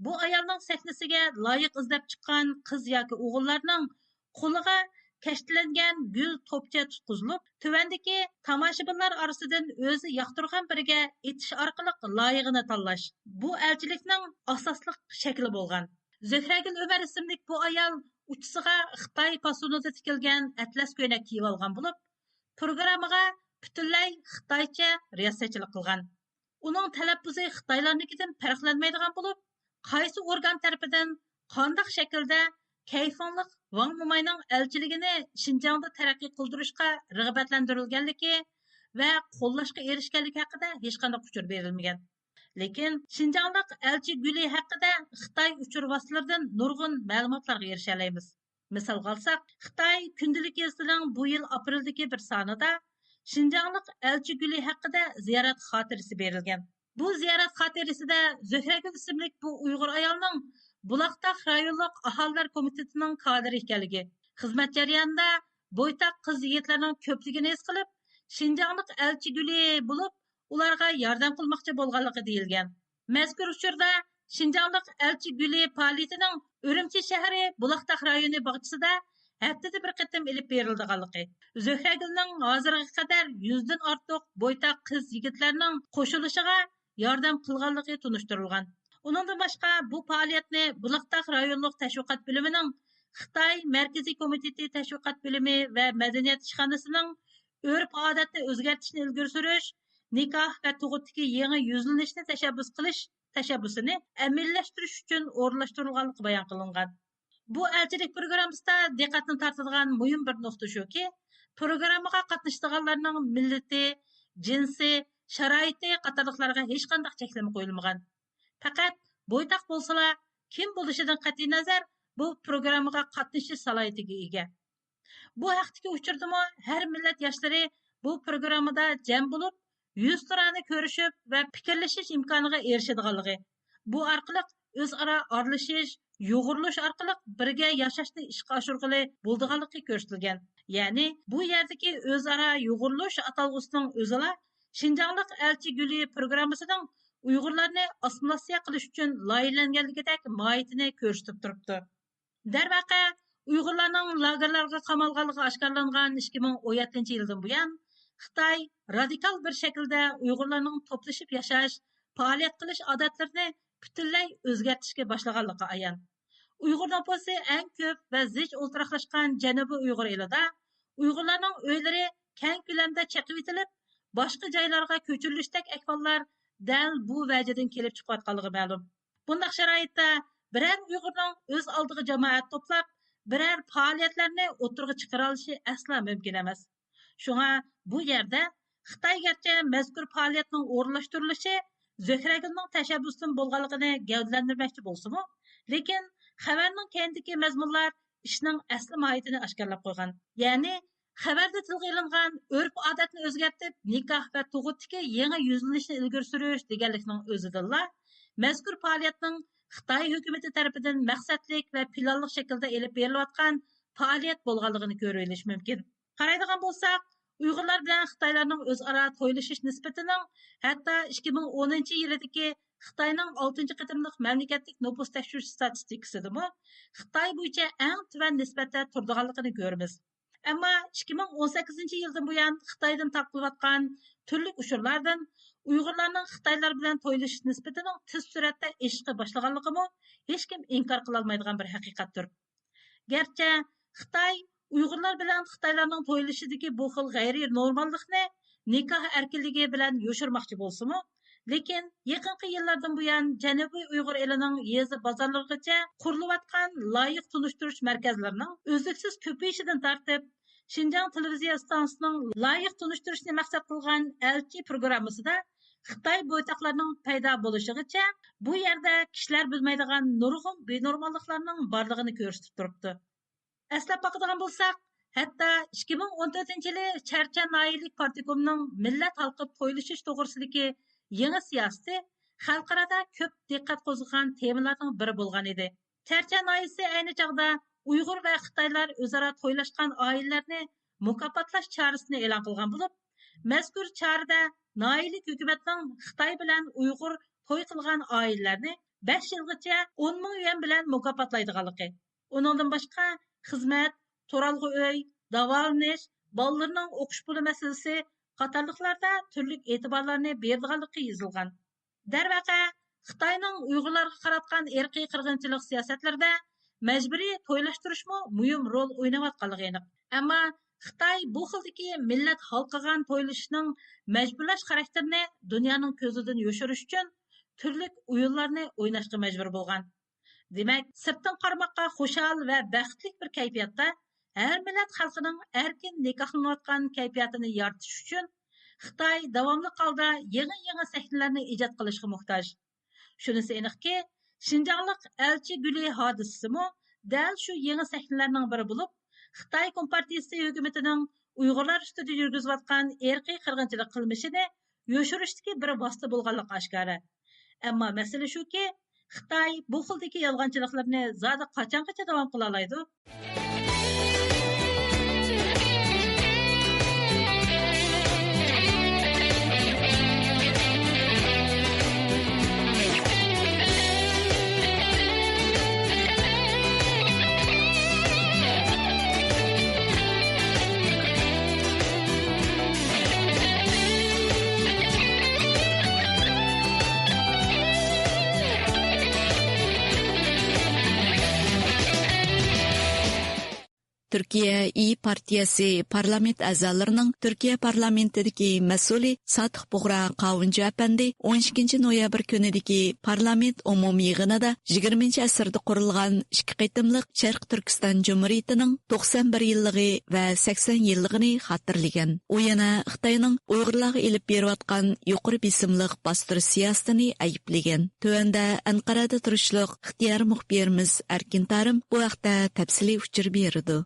بۇ ئايالنىڭ سەھنىسىگە لايىق ئىزدەپ چىققان قىز ياكى ئوغۇللارنىڭ قولىغا كەشتىلەنگەن گۈل توپچە تۇتقۇزۇلۇپ، تۆۋەندىكى تاماشىبىنلار ئارىسىدىن ئۆزى ياقتۇرغان بىرىگە ئېتىش ئارقىلىق لايىقىنى تاللاش بۇ ئەلچىلىكنىڭ ئاساسلىق شەكلى بولغان. زۆھرەگۈل ئۆمەر ئىسىملىك بۇ ئايال ئۇچىسىغا خىتاي پاسونىدا تىكىلگەن ئەتلەس كۆينەك كىيىۋالغان بولۇپ، پروگراممىغا پۈتۈنلەي خىتايچە رىياسەتچىلىك قىلغان. ئۇنىڭ تەلەپپۇزى خىتايلارنىڭكىدىن پەرقلەنمەيدىغان بولۇپ، قايسى ئورگان تەرىپىدىن قانداق شەكىلدە كەيفىڭلىق ۋاڭ موماينىڭ ئەلچىلىكىنى شىنجاڭدا تەرەققىي قىلدۇرۇشقا رىغبەتلەندۈرۈلگەنلىكى ۋە قوللاشقا ئېرىشكەنلىكى ھەققىدە ھېچقانداق ئۇچۇر بېرىلمىگەن. لېكىن شىنجاڭلىق ئەلچى گۈلى ھەققىدە خىتاي ئۇچۇر ۋاسىتىلىرىدىن نۇرغۇن مەلۇماتلارغا ئېرىشەلەيمىز. مىسالغا ئالساق، خىتاي كۈندىلىك گېزىتىنىڭ بۇ يىل ئاپرېلدىكى بىر سانىدا شىنجاڭلىق ئەلچى گۈلى ھەققىدە زىيارەت خاتىرىسى بېرىلگەن. بۇ زىيارەت خاتىرىسىدە زۆھرەگۈل ئىسىملىك بۇ ئۇيغۇر ئايالنىڭ بۇلاقتاغ رايونلۇق ئاھالىلەر كومىتېتىنىڭ كادىرى ئىكەنلىكى، خىزمەت جەريانىدا بويتاق قىز-يىگىتلەرنىڭ كۆپلۈكىنى ھېس قىلىپ، شىنجاڭلىق ئەلچى گۈلى بولۇپ، ئۇلارغا ياردەم قىلماقچى بولغانلىقى دېيىلگەن. مەزكۇر ئۇچۇردا شىنجاڭلىق ئەلچى گۈلى پائالىيىتىنىڭ ئۈرۈمچى شەھىرى بۇلاقتاغ رايونى باغچىسىدا ھەپتىدە بىر قېتىم ئېلىپ بېرىلىدىغانلىقى، زۆھرەگۈلنىڭ ھازىرغا قەدەر يۈزدىن ئارتۇق بويتاق قىز-يىگىتلەرنىڭ قوشۇلۇشىغا ياردەم قىلغانلىقى تونۇشتۇرۇلغان. ئۇنىڭدىن باشقا، بۇ پائالىيەتنى بۇلاقتاغ رايونلۇق تەشۋىقات بۆلۈمىنىڭ خىتاي مەركىزىي كومىتېتى تەشۋىقات بۆلۈمى ۋە مەدەنىيەت ئىشخانىسىنىڭ ئۆرپ-ئادەتنى ئۆزگەرتىشنى ئىلگىرى سۈرۈش، نىكاھ ۋە تۇغۇتتىكى يېڭى يۈزلىنىشنى تەشەببۇس قىلىش تەشەببۇسىنى ئەمەلىيلەشتۈرۈش ئۈچۈن ئورۇنلاشتۇرۇلغانلىقى بايان قىلىنغان. بۇ ئەلچىلىك پروگراممىسىدا دىققەتنى تارتىدىغان مۇھىم بىر نۇقتا شۇكى، پروگراممىغا قاتنىشىدىغانلارنىڭ مىللىتى، جىنسى، شارائىتى قاتارلىقلارغا ھېچقانداق چەكلىمە قويۇلمىغان. پەقەت بويتاق بولسىلا، كىم بولۇشىدىن قەتئىينەزەر، بۇ پروگراممىغا قاتنىشىش سالاھىيىتىگە ئىگە. بۇ ھەقتىكى ئۇچۇردىمۇ ھەر مىللەت ياشلىرى بۇ پروگراممىدا جەم بولۇپ، يۈزتۇرانە كۆرۈشۈپ ۋە پىكىرلىشىش ئىمكانىغا ئېرىشىدىغانلىقى، بۇ ئارقىلىق ئۆزئارا ئارىلىشىش، يۇغۇرۇلۇش ئارقىلىق بىرگە ياشاشنى ئىشقا ئاشۇرغىلى بولىدىغانلىقى كۆرسىتىلگەن. يەنى بۇ يەردىكى ئۆزئارا يۇغۇرۇلۇش ئاتالغۇسىنىڭ ئۆزىلا شىنجاڭلىق ئەلچى گۈلى پروگراممىسىنىڭ ئۇيغۇرلارنى ئاسسىمىلياتسىيە قىلىش ئۈچۈن لايىھەلەنگەنلىكىدەك ماھىيىتىنى كۆرسىتىپ تۇرۇپتۇ. دەرۋەقە، ئۇيغۇرلارنىڭ لاگېرلارغا قامالغانلىقى ئاشكارىلانغان ئىككى مىڭ ئون يەتتىنچى يىلدىن بۇيان، خىتاي رادىكال بىر شەكىلدە ئۇيغۇرلارنىڭ توپلىشىپ ياشاش، پائالىيەت قىلىش ئادەتلىرىنى پۈتۈنلەي ئۆزگەرتىشكە باشلىغانلىقى ئايان. ئۇيغۇر نوپۇسى ئەڭ كۆپ ۋە زىچ ئولتۇراقلاشقان جەنۇبىي ئۇيغۇر ئېلىدا ئۇيغۇرلارنىڭ ئۆيلىرى كەڭ كۆلەمدە چېقىۋېتىلىپ، باشقا جايلارغا كۆچۈرۈلۈشتەك ئەھۋاللار دەل بۇ ۋەجىدىن كېلىپ چىقىۋاتقانلىقى مەلۇم. بۇنداق شارائىتتا بىرەر ئۇيغۇرنىڭ ئۆز ئالدىغا جامائەت توپلاپ، بىرەر پائالىيەتلەرنى ئوتتۇرىغا چىقىرالىشى ئەسلا مۇمكىن ئەمەس. شۇڭا بۇ يەردە خىتاي گەرچە مەزكۇر پائالىيەتنىڭ ئورۇنلاشتۇرۇلۇشى زۆھرەگۈلنىڭ تەشەببۇسىدىن بولغانلىقىنى گەۋدىلەندۈرمەكچى بولسىمۇ، لېكىن خەۋەرنىڭ كەينىدىكى مەزمۇنلار ئىشنىڭ ئەسلى ماھىيىتىنى ئاشكارىلاپ قويغان. يەنى خەۋەردە تىلغا ئېلىنغان ئۆرپ-ئادەتنى ئۆزگەرتىپ، نىكاھ ۋە تۇغۇتتىكى يېڭى يۈزلىنىشنى ئىلگىرى سۈرۈش دېگەنلىكنىڭ ئۆزىدىنلا مەزكۇر پائالىيەتنىڭ خىتاي ھۆكۈمىتى تەرىپىدىن مەقسەتلىك ۋە پىلانلىق شەكىلدە ئېلىپ بېرىلىۋاتقان پائالىيەت بولغانلىقىنى كۆرۈۋېلىش مۇمكىن. قارايدىغان بولساق، ئۇيغۇرلار بىلەن خىتايلارنىڭ ئۆزئارا تويلىشىش نىسبىتىنىڭ ھەتتا ئىككى مىڭ ئونىنچى يىلىدىكى خىتاينىڭ ئالتىنچى قېتىملىق مەملىكەتلىك نوپۇس تەكشۈرۈش ئىستاتىستىكىسىدىمۇ خىتاي بويىچە ئەڭ تۆۋەن نىسبەتتە تۇرىدىغانلىقىنى كۆرىمىز. ئەمما ئىككى مىڭ ئون سەككىزىنچى يىلدىن بۇيان خىتايدىن تارقىلىۋاتقان تۈرلۈك ئۇچۇرلاردىن ئۇيغۇرلارنىڭ خىتايلار بىلەن تويلىشىش نىسبىتىنىڭ تېز سۈرئەتتە ئېشىشقا باشلىغانلىقىمۇ ھېچكىم ئىنكار قىلالمايدىغان بىر ھەقىقەتتۇر. گەرچە خىتاي ئۇيغۇرلار بىلەن خىتايلارنىڭ تويلىشىشىدىكى بۇ خىل غەيرىي نورماللىقنى نىكاھ ئەركىنلىكى بىلەن يوشۇرماقچى بولسىمۇ، لېكىن يېقىنقى يىللاردىن بۇيان جەنۇبىي ئۇيغۇر ئېلىنىڭ يېزا بازارلىرىغىچە قۇرۇلۇۋاتقان لايىق تونۇشتۇرۇش مەركەزلىرىنىڭ ئۈزلۈكسىز كۆپىيىشىدىن تارتىپ، شىنجاڭ تېلېۋىزىيە ئىستانسىسىنىڭ لايىق تونۇشتۇرۇشنى مەقسەت قىلغان ئەلچى پروگراممىسىدا خىتاي بويتاقلىرىنىڭ پەيدا بولۇشىغىچە بۇ يەردە كىشىلەر بىلمەيدىغان نۇرغۇن بىنورماللىقلارنىڭ بارلىقىنى كۆرسىتىپ تۇرۇپتۇ. ئەسلەپ باقىدىغان بولساق، ھەتتا ئىككى مىڭ ئون تۆتىنچى يىلى چەرچەن ناھىيەلىك پارتكومنىڭ مىللەت ھالقىپ تويلىشىش توغرىسىدىكى يېڭى سىياسىتى خەلقئارادا كۆپ دىققەت قوزغىغان تېمىلارنىڭ بىرى بولغان ئىدى. چەرچەن ناھىيەسى ئەينى چاغدا ئۇيغۇر ۋە خىتايلار ئۆزئارا تويلاشقان ئائىلىلەرنى مۇكاپاتلاش چارىسىنى ئېلان قىلغان بولۇپ، مەزكۇر چارىدە ناھىيەلىك ھۆكۈمەتنىڭ خىتاي بىلەن ئۇيغۇر توي قىلغان ئائىلىلەرنى بەش يىلغىچە ئون مىڭ يۈەن بىلەن مۇكاپاتلايدىغانلىقى، ئۇنىڭدىن باشقا، خىزمەت، تۇرالغۇ ئۆي، داۋالىنىش، بالىلىرىنىڭ ئوقۇش پۇلى مەسىلىسى قاتارلىقلاردا تۈرلۈك ئېتىبارلارنى بېرىدىغانلىقى يېزىلغان. دەرۋەقە، خىتاينىڭ ئۇيغۇرلارغا قاراتقان ئىرقىي قىرغىنچىلىق سىياسەتلىرىدە مەجبۇرىي تويلاشتۇرۇشمۇ مۇھىم رول ئويناۋاتقانلىقى ئېنىق. ئەمما خىتاي بۇ خىلدىكى مىللەت ھالقىغان تويلىشىشنىڭ مەجبۇرلاش خاراكتېرىنى دۇنيانىڭ كۆزىدىن يوشۇرۇش ئۈچۈن تۈرلۈك ئويۇنلارنى ئويناشقا مەجبۇر بولغان. دېمەك، سىرتتىن قارىماققا خۇشال ۋە بەختلىك بىر كەيپىياتتا، ھەر مىللەت خەلقىنىڭ ئەركىن نىكاھلىنىۋاتقان كەيپىياتىنى يارىتىش ئۈچۈن، خىتاي داۋاملىق ھالدا يېڭى-يېڭى سەھنىلەرنى ئىجاد قىلىشقا موھتاج. شۇنىسى ئېنىقكى، شىنجاڭلىق ئەلچى گۈلى ھادىسىسىمۇ دەل شۇ يېڭى سەھنىلەرنىڭ بىرى بولۇپ، خىتاي كومپارتىيىسى ھۆكۈمىتىنىڭ ئۇيغۇرلار ئۈستىدە يۈرگۈزۈۋاتقان ئىرقىي قىرغىنچىلىق قىلمىشىنى يوشۇرۇشتىكى بىر ۋاسىتە بولغانلىقى ئاشكارا. ئەمما مەسىلە شۇكى، خىتاي بۇ خىلدىكى يالغانچىلىقلىرىنى زادى قاچانغىچە داۋام قىلالايدۇ؟ تۈركىيە ئىيى پارتىيەسى پارلامېنت ئەزالىرىنىڭ تۈركىيە پارلامېنتىدىكى مەسئۇلى ساتىق بۇغرا قاۋۇنچى ئەپەندى ئون ئىككىنچى نويابىر كۈنىدىكى پارلامېنت ئومۇمىي يىغىنىدا يىگىرمىنچى ئەسىردە قۇرۇلغان ئىككى قېتىملىق شەرقىي تۈركىستان جۇمھۇرىيىتىنىڭ توقسان بىر يىللىقى ۋە سەكسەن يىللىقىنى خاتىرىلىگەن. ئۇ يەنە خىتاينىڭ ئۇيغۇرلارغا ئېلىپ بېرىۋاتقان يۇقىرى بېسىملىق باستۇرۇش سىياسىتىنى ئەيىبلىگەن. تۆۋەندە ئەنقەرەدە تۇرۇشلۇق ئىختىيارىي مۇخبىرىمىز ئەركىن تارىم بۇ ھەقتە تەپسىلىي ئۇچۇر بېرىدۇ.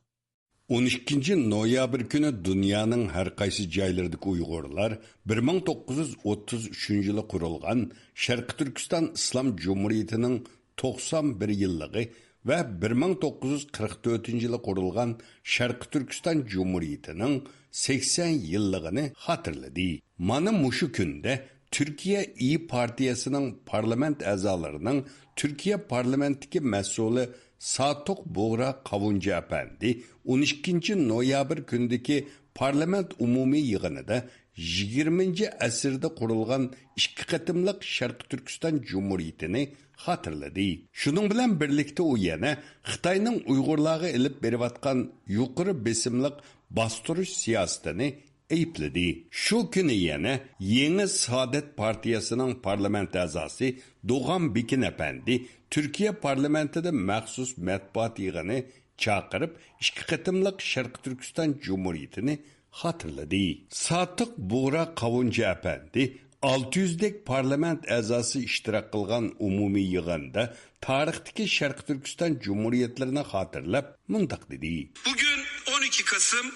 ئون ئىككىنچى نويابىر كۈنى دۇنيانىڭ ھەر قايسى جايلىرىدىكى ئۇيغۇرلار بىر مىڭ توققۇز يۈز ئوتتۇز ئۈچىنچى يىلى قۇرۇلغان شەرقىي تۈركىستان ئىسلام جۇمھۇرىيىتىنىڭ توقسان بىر يىللىقى ۋە بىر مىڭ توققۇز يۈز قىرىق تۆتىنچى يىلى قۇرۇلغان شەرقىي تۈركىستان جۇمھۇرىيىتىنىڭ سەكسەن يىللىقىنى خاتىرىلىدى. مانا مۇشۇ كۈندە تۈركىيە ئىيى پارتىيەسىنىڭ پارلامېنت ئەزالىرىنىڭ تۈركىيە پارلامېنتتىكى مەسئۇلى ساتۇق بۇغرا قاۋۇنچى ئەپەندى ئون ئىككىنچى نويابىر كۈنىدىكى پارلامېنت ئومۇمىي يىغىنىدا يىگىرمىنچى ئەسىردە قۇرۇلغان ئىككى قېتىملىق شەرقىي تۈركىستان جۇمھۇرىيىتىنى خاتىرىلىدى. شۇنىڭ بىلەن بىرلىكتە ئۇ يەنە خىتاينىڭ ئۇيغۇرلارغا ئېلىپ بېرىۋاتقان يۇقىرى بېسىملىق باستۇرۇش سىياسىتىنى ئەيىبلىدى. شۇ كۈنى يەنە يېڭى سائادەت پارتىيەسىنىڭ پارلامېنت ئەزاسى دوغان بېكىن ئەپەندى تۈركىيە پارلامېنتىدا مەخسۇس مەتبۇئات يىغىنى چاقىرىپ، ئىككى قېتىملىق شەرقىي تۈركىستان جۇمھۇرىيىتىنى خاتىرىلىدى. ساتىق بۇغرا قاۋۇنچى ئەپەندى ئالتە يۈزدەك پارلامېنت ئەزاسى ئىشتىراك قىلغان ئومۇمىي يىغىندا تارىختىكى شەرقىي تۈركىستان جۇمھۇرىيەتلىرىنى خاتىرىلەپ مۇنداق دېدى. Bugün on iki Kasım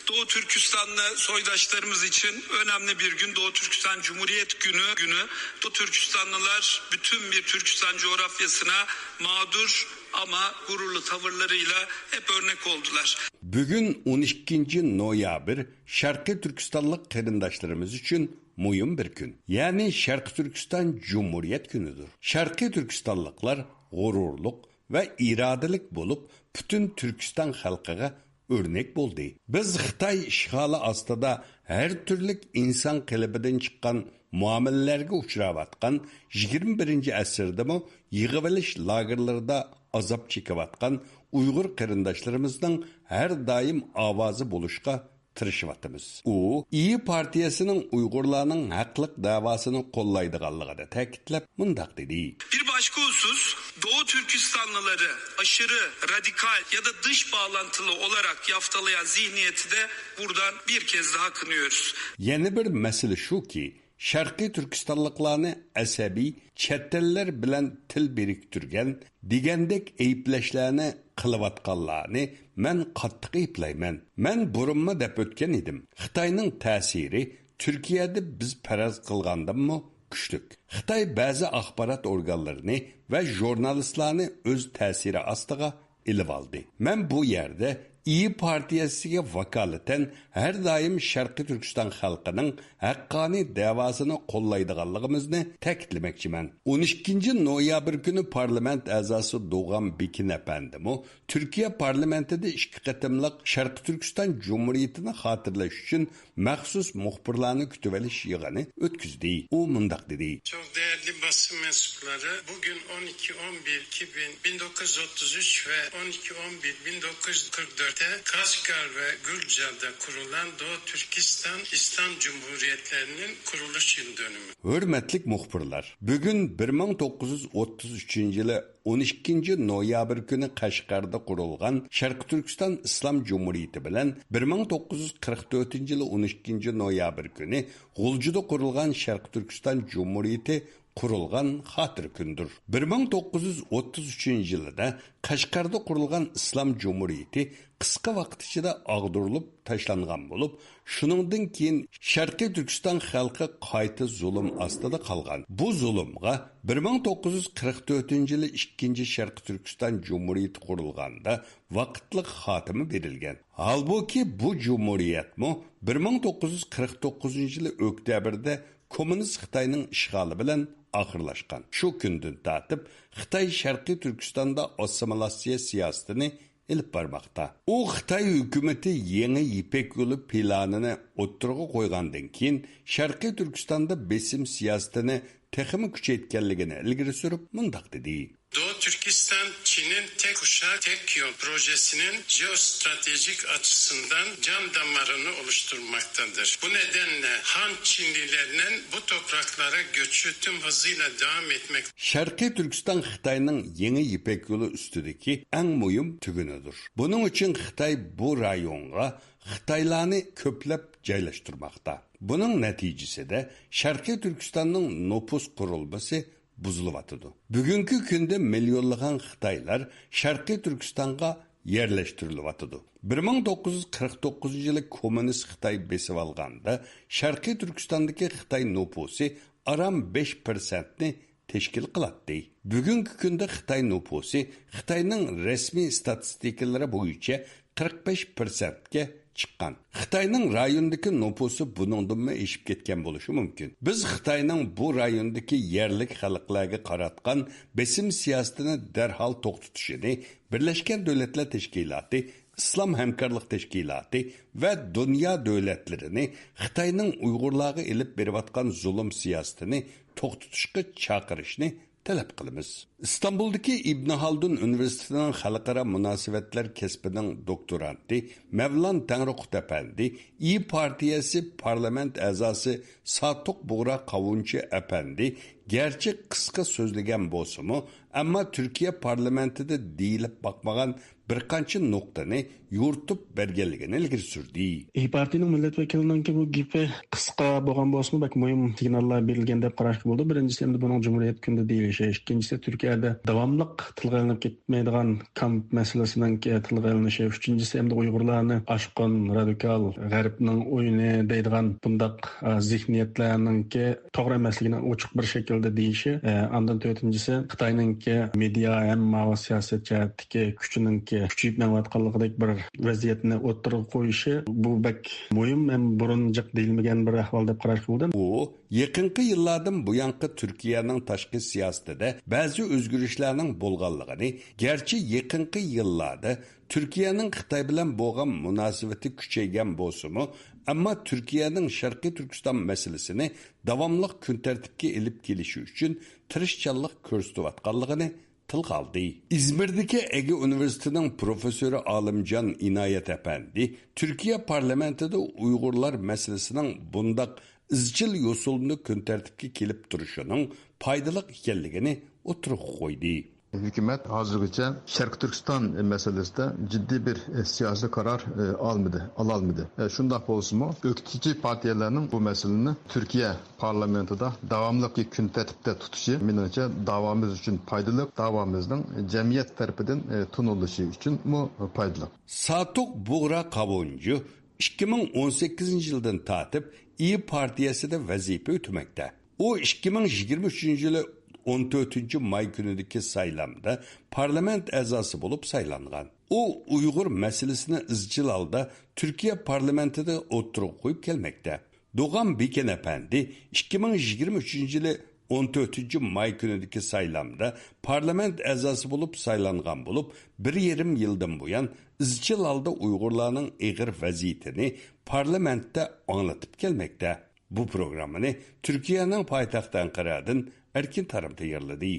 Doğu Türkistanlı soydaşlarımız için önemli bir gün. Doğu Türkistan Cumhuriyet Günü, günü. Doğu Türkistanlılar bütün bir Türkistan coğrafyasına mağdur ama gururlu tavırlarıyla hep örnek oldular. بۈگۈن ئون ئىككىنچى نويابىر شەرقىي تۈركىستانلىق قېرىنداشلىرىمىز ئۈچۈن مۇھىم بىر كۈن، يەنى شەرقىي تۈركىستان جۇمھۇرىيەت كۈنىدۇر. شەرقىي تۈركىستانلىقلار غۇرۇرلۇق ۋە ئىرادىلىك بولۇپ، پۈتۈن تۈركىستان خەلقىگە ئۆرنەك بولدى. بىز خىتاي ئىشغالى ئاستىدا ھەر تۈرلۈك ئىنسان قېلىپىدىن چىققان مۇئامىلىلەرگە ئۇچراۋاتقان، يىگىرمە بىرىنچى ئەسىردىمۇ يىغىۋېلىش لاگېرلىرىدا ئازاب چېكىۋاتقان ئۇيغۇر قېرىنداشلىرىمىزنىڭ ھەر دائىم ئاۋازى بولۇشقا تىرىشىۋاتىمىز. ئۇ ئىيى پارتىيەسىنىڭ ئۇيغۇرلارنىڭ ھەقلىق دەۋاسىنى قوللايدىغانلىقىنى تەكىتلەپ مۇنداق دېدى. Bir başka husus, Doğu Türkistanlıları aşırı, radikal ya da dış bağlantılı olarak yaftalayan zihniyeti de buradan bir kez daha kınıyoruz. يەنە بىر مەسىلە شۇكى، شەرقىي تۈركىستانلىقلارنى ئەسەبىي، چەت ئەللەر بىلەن تىل بىرىكتۈرگەن دېگەندەك ئەيىبلەشلەرنى قىلىۋاتقانلارنى مەن قاتتىق ئەيىبلەيمەن. مەن بۇرۇنمۇ دەپ ئۆتكەن ئىدىم، خىتاينىڭ تەسىرى تۈركىيەدە بىز پەرەز قىلغاندىنمۇ كۈچلۈك. خىتاي بەزى ئاخبارات ئورگانلىرىنى ۋە ژۇرنالىستلارنى ئۆز تەسىرى ئاستىغا ئېلىۋالدى. مەن بۇ يەردە ئىيى پارتىيەسىگە ۋاكالىتەن ھەر دائىم شەرقىي تۈركىستان خەلقىنىڭ ھەققانىي دەۋاسىنى قوللايدىغانلىقىمىزنى تەكىتلىمەكچىمەن. ئون ئىككىنچى نويابىر كۈنى پارلامېنت ئەزاسى دوغان بېكىن ئەپەندىمۇ تۈركىيە پارلامېنتىدا ئىككى قېتىملىق شەرقىي تۈركىستان جۇمھۇرىيىتىنى خاتىرىلەش ئۈچۈن مەخسۇس مۇخبىرلارنى كۈتۈۋېلىش يىغىنى ئۆتكۈزدى. ئۇ مۇنداق دېدى. Çok değerli basın mensupları, bugün on iki on bir iki bin, bin dokuz yüz otuz üç ve on iki on bir bin dokuz yüz kırk dörtte Kaşgar ve Gülca'da kurulan Doğu Türkistan İslam Cumhuriyetlerinin kuruluş yıl dönümü. ھۆرمەتلىك مۇخبىرلار، بۈگۈن بىر مىڭ توققۇز يۈز ئوتتۇز ئۈچىنچى يىلى ئون ئىككىنچى نويابىر كۈنى قەشقەردە قۇرۇلغان شەرقىي تۈركىستان ئىسلام جۇمھۇرىيىتى بىلەن بىر مىڭ توققۇز يۈز قىرىق تۆتىنچى يىلى ئون ئىككىنچى نويابىر كۈنى غۇلجىدا قۇرۇلغان شەرقىي تۈركىستان جۇمھۇرىيىتى قۇرۇلغان خاتىرە كۈندۇر. بىر مىڭ توققۇز يۈز ئوتتۇز ئۈچىنچى يىلىدا قەشقەردە قۇرۇلغان ئىسلام جۇمھۇرىيىتى قىسقا ۋاقىت ئىچىدە ئاغدۇرۇلۇپ تاشلانغان بولۇپ، شۇنىڭدىن كېيىن شەرقىي تۈركىستان خەلقى قايتا زۇلۇم ئاستىدا قالغان. بۇ زۇلۇمغا بىر مىڭ توققۇز يۈز قىرىق تۆتىنچى يىلى ئىككىنچى شەرقىي تۈركىستان جۇمھۇرىيىتى قۇرۇلغاندا ۋاقىتلىق خاتىمە بېرىلگەن. ھالبۇكى، بۇ جۇمھۇرىيەتمۇ بىر مىڭ توققۇز يۈز قىرىق توققۇزىنچى يىلى ئۆكتەبىردە كوممۇنىست خىتاينىڭ ئىشغالى بىلەن ئاخىرلاشقان. شۇ كۈندىن تارتىپ خىتاي شەرقىي تۈركىستاندا ئاسسىمىلياتسىيە سىياسىتىنى ئېلىپ بارماقتا. ئۇ خىتاي ھۆكۈمىتى يېڭى يىپەك يولى پىلانىنى ئوتتۇرىغا قويغاندىن كېيىن، شەرقىي تۈركىستاندا بېسىم سىياسىتىنى تېخىمۇ كۈچەيتكەنلىكىنى ئىلگىرى سۈرۈپ مۇنداق دېدى. Doğu Türkistan, Çin'in tek kuşak, tek yol projesinin jeostratejik açısından can damarını oluşturmaktadır. Bu nedenle Han Çinlilerinin bu topraklara göçü tüm hızıyla devam etmek شەرقىي تۈركىستان خىتاينىڭ يېڭى يىپەك يولى ئۈستىدىكى ئەڭ مۇھىم تۈگۈنىدۇر. بۇنىڭ ئۈچۈن خىتاي بۇ رايونغا خىتايلارنى كۆپلەپ جايلاشتۇرماقتا. بۇنىڭ نەتىجىسىدە شەرقىي تۈركىستاننىڭ نوپۇس قۇرۇلمىسى بۇزۇلۇۋاتىدۇ. بۈگۈنكى كۈندە مىليونلىغان خىتايلار شەرقىي تۈركىستانغا يەرلەشتۈرۈلۈۋاتىدۇ. بىر مىڭ توققۇز يۈز قىرىق توققۇزىنچى يىلى كوممۇنىست خىتاي بېسىۋالغاندا، شەرقىي تۈركىستاندىكى خىتاي نوپۇسى ئاران بەش پىرسەنتنى تەشكىل قىلاتتى. بۈگۈنكى كۈندە خىتاي نوپۇسى خىتاينىڭ رەسمىي ئىستاتىستىكىلىرى بويىچە قىرىق بەش پىرسەنتكە چىققان. خىتاينىڭ رايوندىكى نوپۇسى بۇنىڭدىنمۇ ئېشىپ كەتكەن بولۇشى مۇمكىن. بىز خىتاينىڭ بۇ رايوندىكى يەرلىك خەلقلەرگە قاراتقان بېسىم سىياسىتىنى دەرھال توختىتىشىنى بىرلەشكەن دۆلەتلەر تەشكىلاتى، ئىسلام ھەمكارلىق تەشكىلاتى ۋە دۇنيا دۆلەتلىرىنى خىتاينىڭ ئۇيغۇرلارغا ئېلىپ بېرىۋاتقان زۇلۇم سىياسىتىنى توختىتىشقا چاقىرىشنى تەلەپ قىلىمىز. ئىستانبۇلدىكى ئىبن خالدۇن ئۇنىۋېرسىتېتىنىڭ خەلقئارا مۇناسىۋەتلەر كەسپىنىڭ دوكتورانتى مەۋلان تەڭرىقۇت ئەپەندى، ئىيى پارتىيەسى پارلامېنت ئەزاسى ساتۇق بۇغرا قاۋۇنچى ئەپەندى گەرچە قىسقا سۆزلىگەن بولسىمۇ، ئەمما تۈركىيە پارلامېنتىدا دېيىلىپ باقمىغان بىر قانچە نۇقتىنى يورۇتۇپ بەرگەنلىكىنى ئىلگىرى سۈردى. ئىيى پارتىيىنىڭ مىللەت ۋەكىلىنىڭكى بۇ گېپى قىسقا بولغان بولسىمۇ، بەك مۇھىم سىگناللار بېرىلگەن دەپ قاراشقا بولىدۇ. بىرىنچىسى، ئەمدى بۇنىڭ جۇمھۇرىيەت كۈنىدە دېيىلىشى. ئىككىنچىسى، تۈركىيەدە داۋاملىق تىلغا ئېلىنىپ كەتمەيدىغان كامپ مەسىلىسىنىڭكى تىلغا ئېلىنىشى. ئۈچىنچىسى، ئەمدى ئۇيغۇرلارنى ئاشقۇن، رادىكال، غەربنىڭ ئويۇنى دەيدىغان بۇنداق، ئا، زېھنىيەتلەرنىڭكى توغرا ئەمەسلىكىنى ئوچۇق بىر شەكىلدە دېيىشى. ئە، ئاندىن تۆتىنچىسى، خىتاينىڭكى مېدىيا ھەم ماۋۇ سىياسەت جەھەتتىكى كۈچىنىڭكى كۈچىيىپ مېڭىۋاتقانلىقىدەك بىر ۋەزىيەتنى ئوتتۇرىغا قويۇشى، بۇ بەك مۇھىم ھەم بۇرۇن جىق دېيىلمىگەن بىر ئەھۋال دەپ قاراشقا بولىدۇ. ئۇ يېقىنقى يىللاردىن بۇيانقى تۈركىيەنىڭ تاشقى سىياسىتىدە بەزى ئۆزگىرىشلەرنىڭ بولغانلىقىنى، گەرچە يېقىنقى يىللاردا تۈركىيەنىڭ خىتاي بىلەن بولغان مۇناسىۋىتى كۈچەيگەن بولسىمۇ، ئەمما تۈركىيەنىڭ شەرقىي تۈركىستان مەسىلىسىنى داۋاملىق كۈن تەرتىپكە ئېلىپ كېلىشى ئۈچۈن تىرىشچانلىق كۆرسىتىۋاتقانلىقىنى تىلغا ئالدى. ئىزمىردىكى ئەگە ئۇنىۋېرسىتېتىنىڭ پروفېسسورى ئالىمجان ئىنايەت ئەپەندى تۈركىيە پارلامېنتىدا ئۇيغۇرلار مەسىلىسىنىڭ بۇنداق ئىزچىل يوسۇندا كۈن تەرتىپكە كېلىپ تۇرۇشىنىڭ پايدىلىق ئىكەنلىكىنى ئوتتۇرىغا قويدى. ھۆكۈمەت ھازىرغىچە شەرقىي تۈركىستان مەسىلىسىدە جىددىي بىر سىياسىي قارار ئالمىدى، ئالالمىدى. شۇنداق بولسىمۇ، ئۆكتىچى پارتىيەلەرنىڭ بۇ مەسىلىنى تۈركىيە پارلامېنتىدا داۋاملىق كۈن تەرتىپتە تۇتۇشى، مېنىڭچە، داۋامىز ئۈچۈن پايدىلىق، داۋامىزنىڭ جەمئىيەت تەرىپىدىن تونۇلۇشى ئۈچۈنمۇ پايدىلىق. ساتۇق بۇغرا قاۋۇنجۇ ئىككى مىڭ ئون سەككىزىنچى يىلدىن تارتىپ ئىيى پارتىيەسىدە ۋەزىپە ئۆتىمەكتە. ئۇ ئىككى مىڭ يىگىرمە ئۈچىنچى يىلى ئون تۆتىنچى ماي كۈنىدىكى سايلامدا پارلامېنت ئەزاسى بولۇپ سايلانغان. ئۇ ئۇيغۇر مەسىلىسىنى ئىزچىل ھالدا تۈركىيە پارلامېنتىدا ئوتتۇرىغا قويۇپ كەلمەكتە. دوغان بېكەن ئەپەندى ئىككى مىڭ يىگىرمە ئۈچىنچى يىلى ئون تۆتىنچى ماي كۈنىدىكى سايلامدا پارلامېنت ئەزاسى بولۇپ سايلانغان بولۇپ، بىر يېرىم يىلدىن بۇيان ئىزچىل ھالدا ئۇيغۇرلارنىڭ ئېغىر ۋەزىيىتىنى پارلامېنتتا ئاڭلىتىپ كەلمەكتە. بۇ پروگراممىنى تۈركىيەنىڭ پايتەختى ئەنقەرەدىن ئەركىن تارىم تەييارلىدى.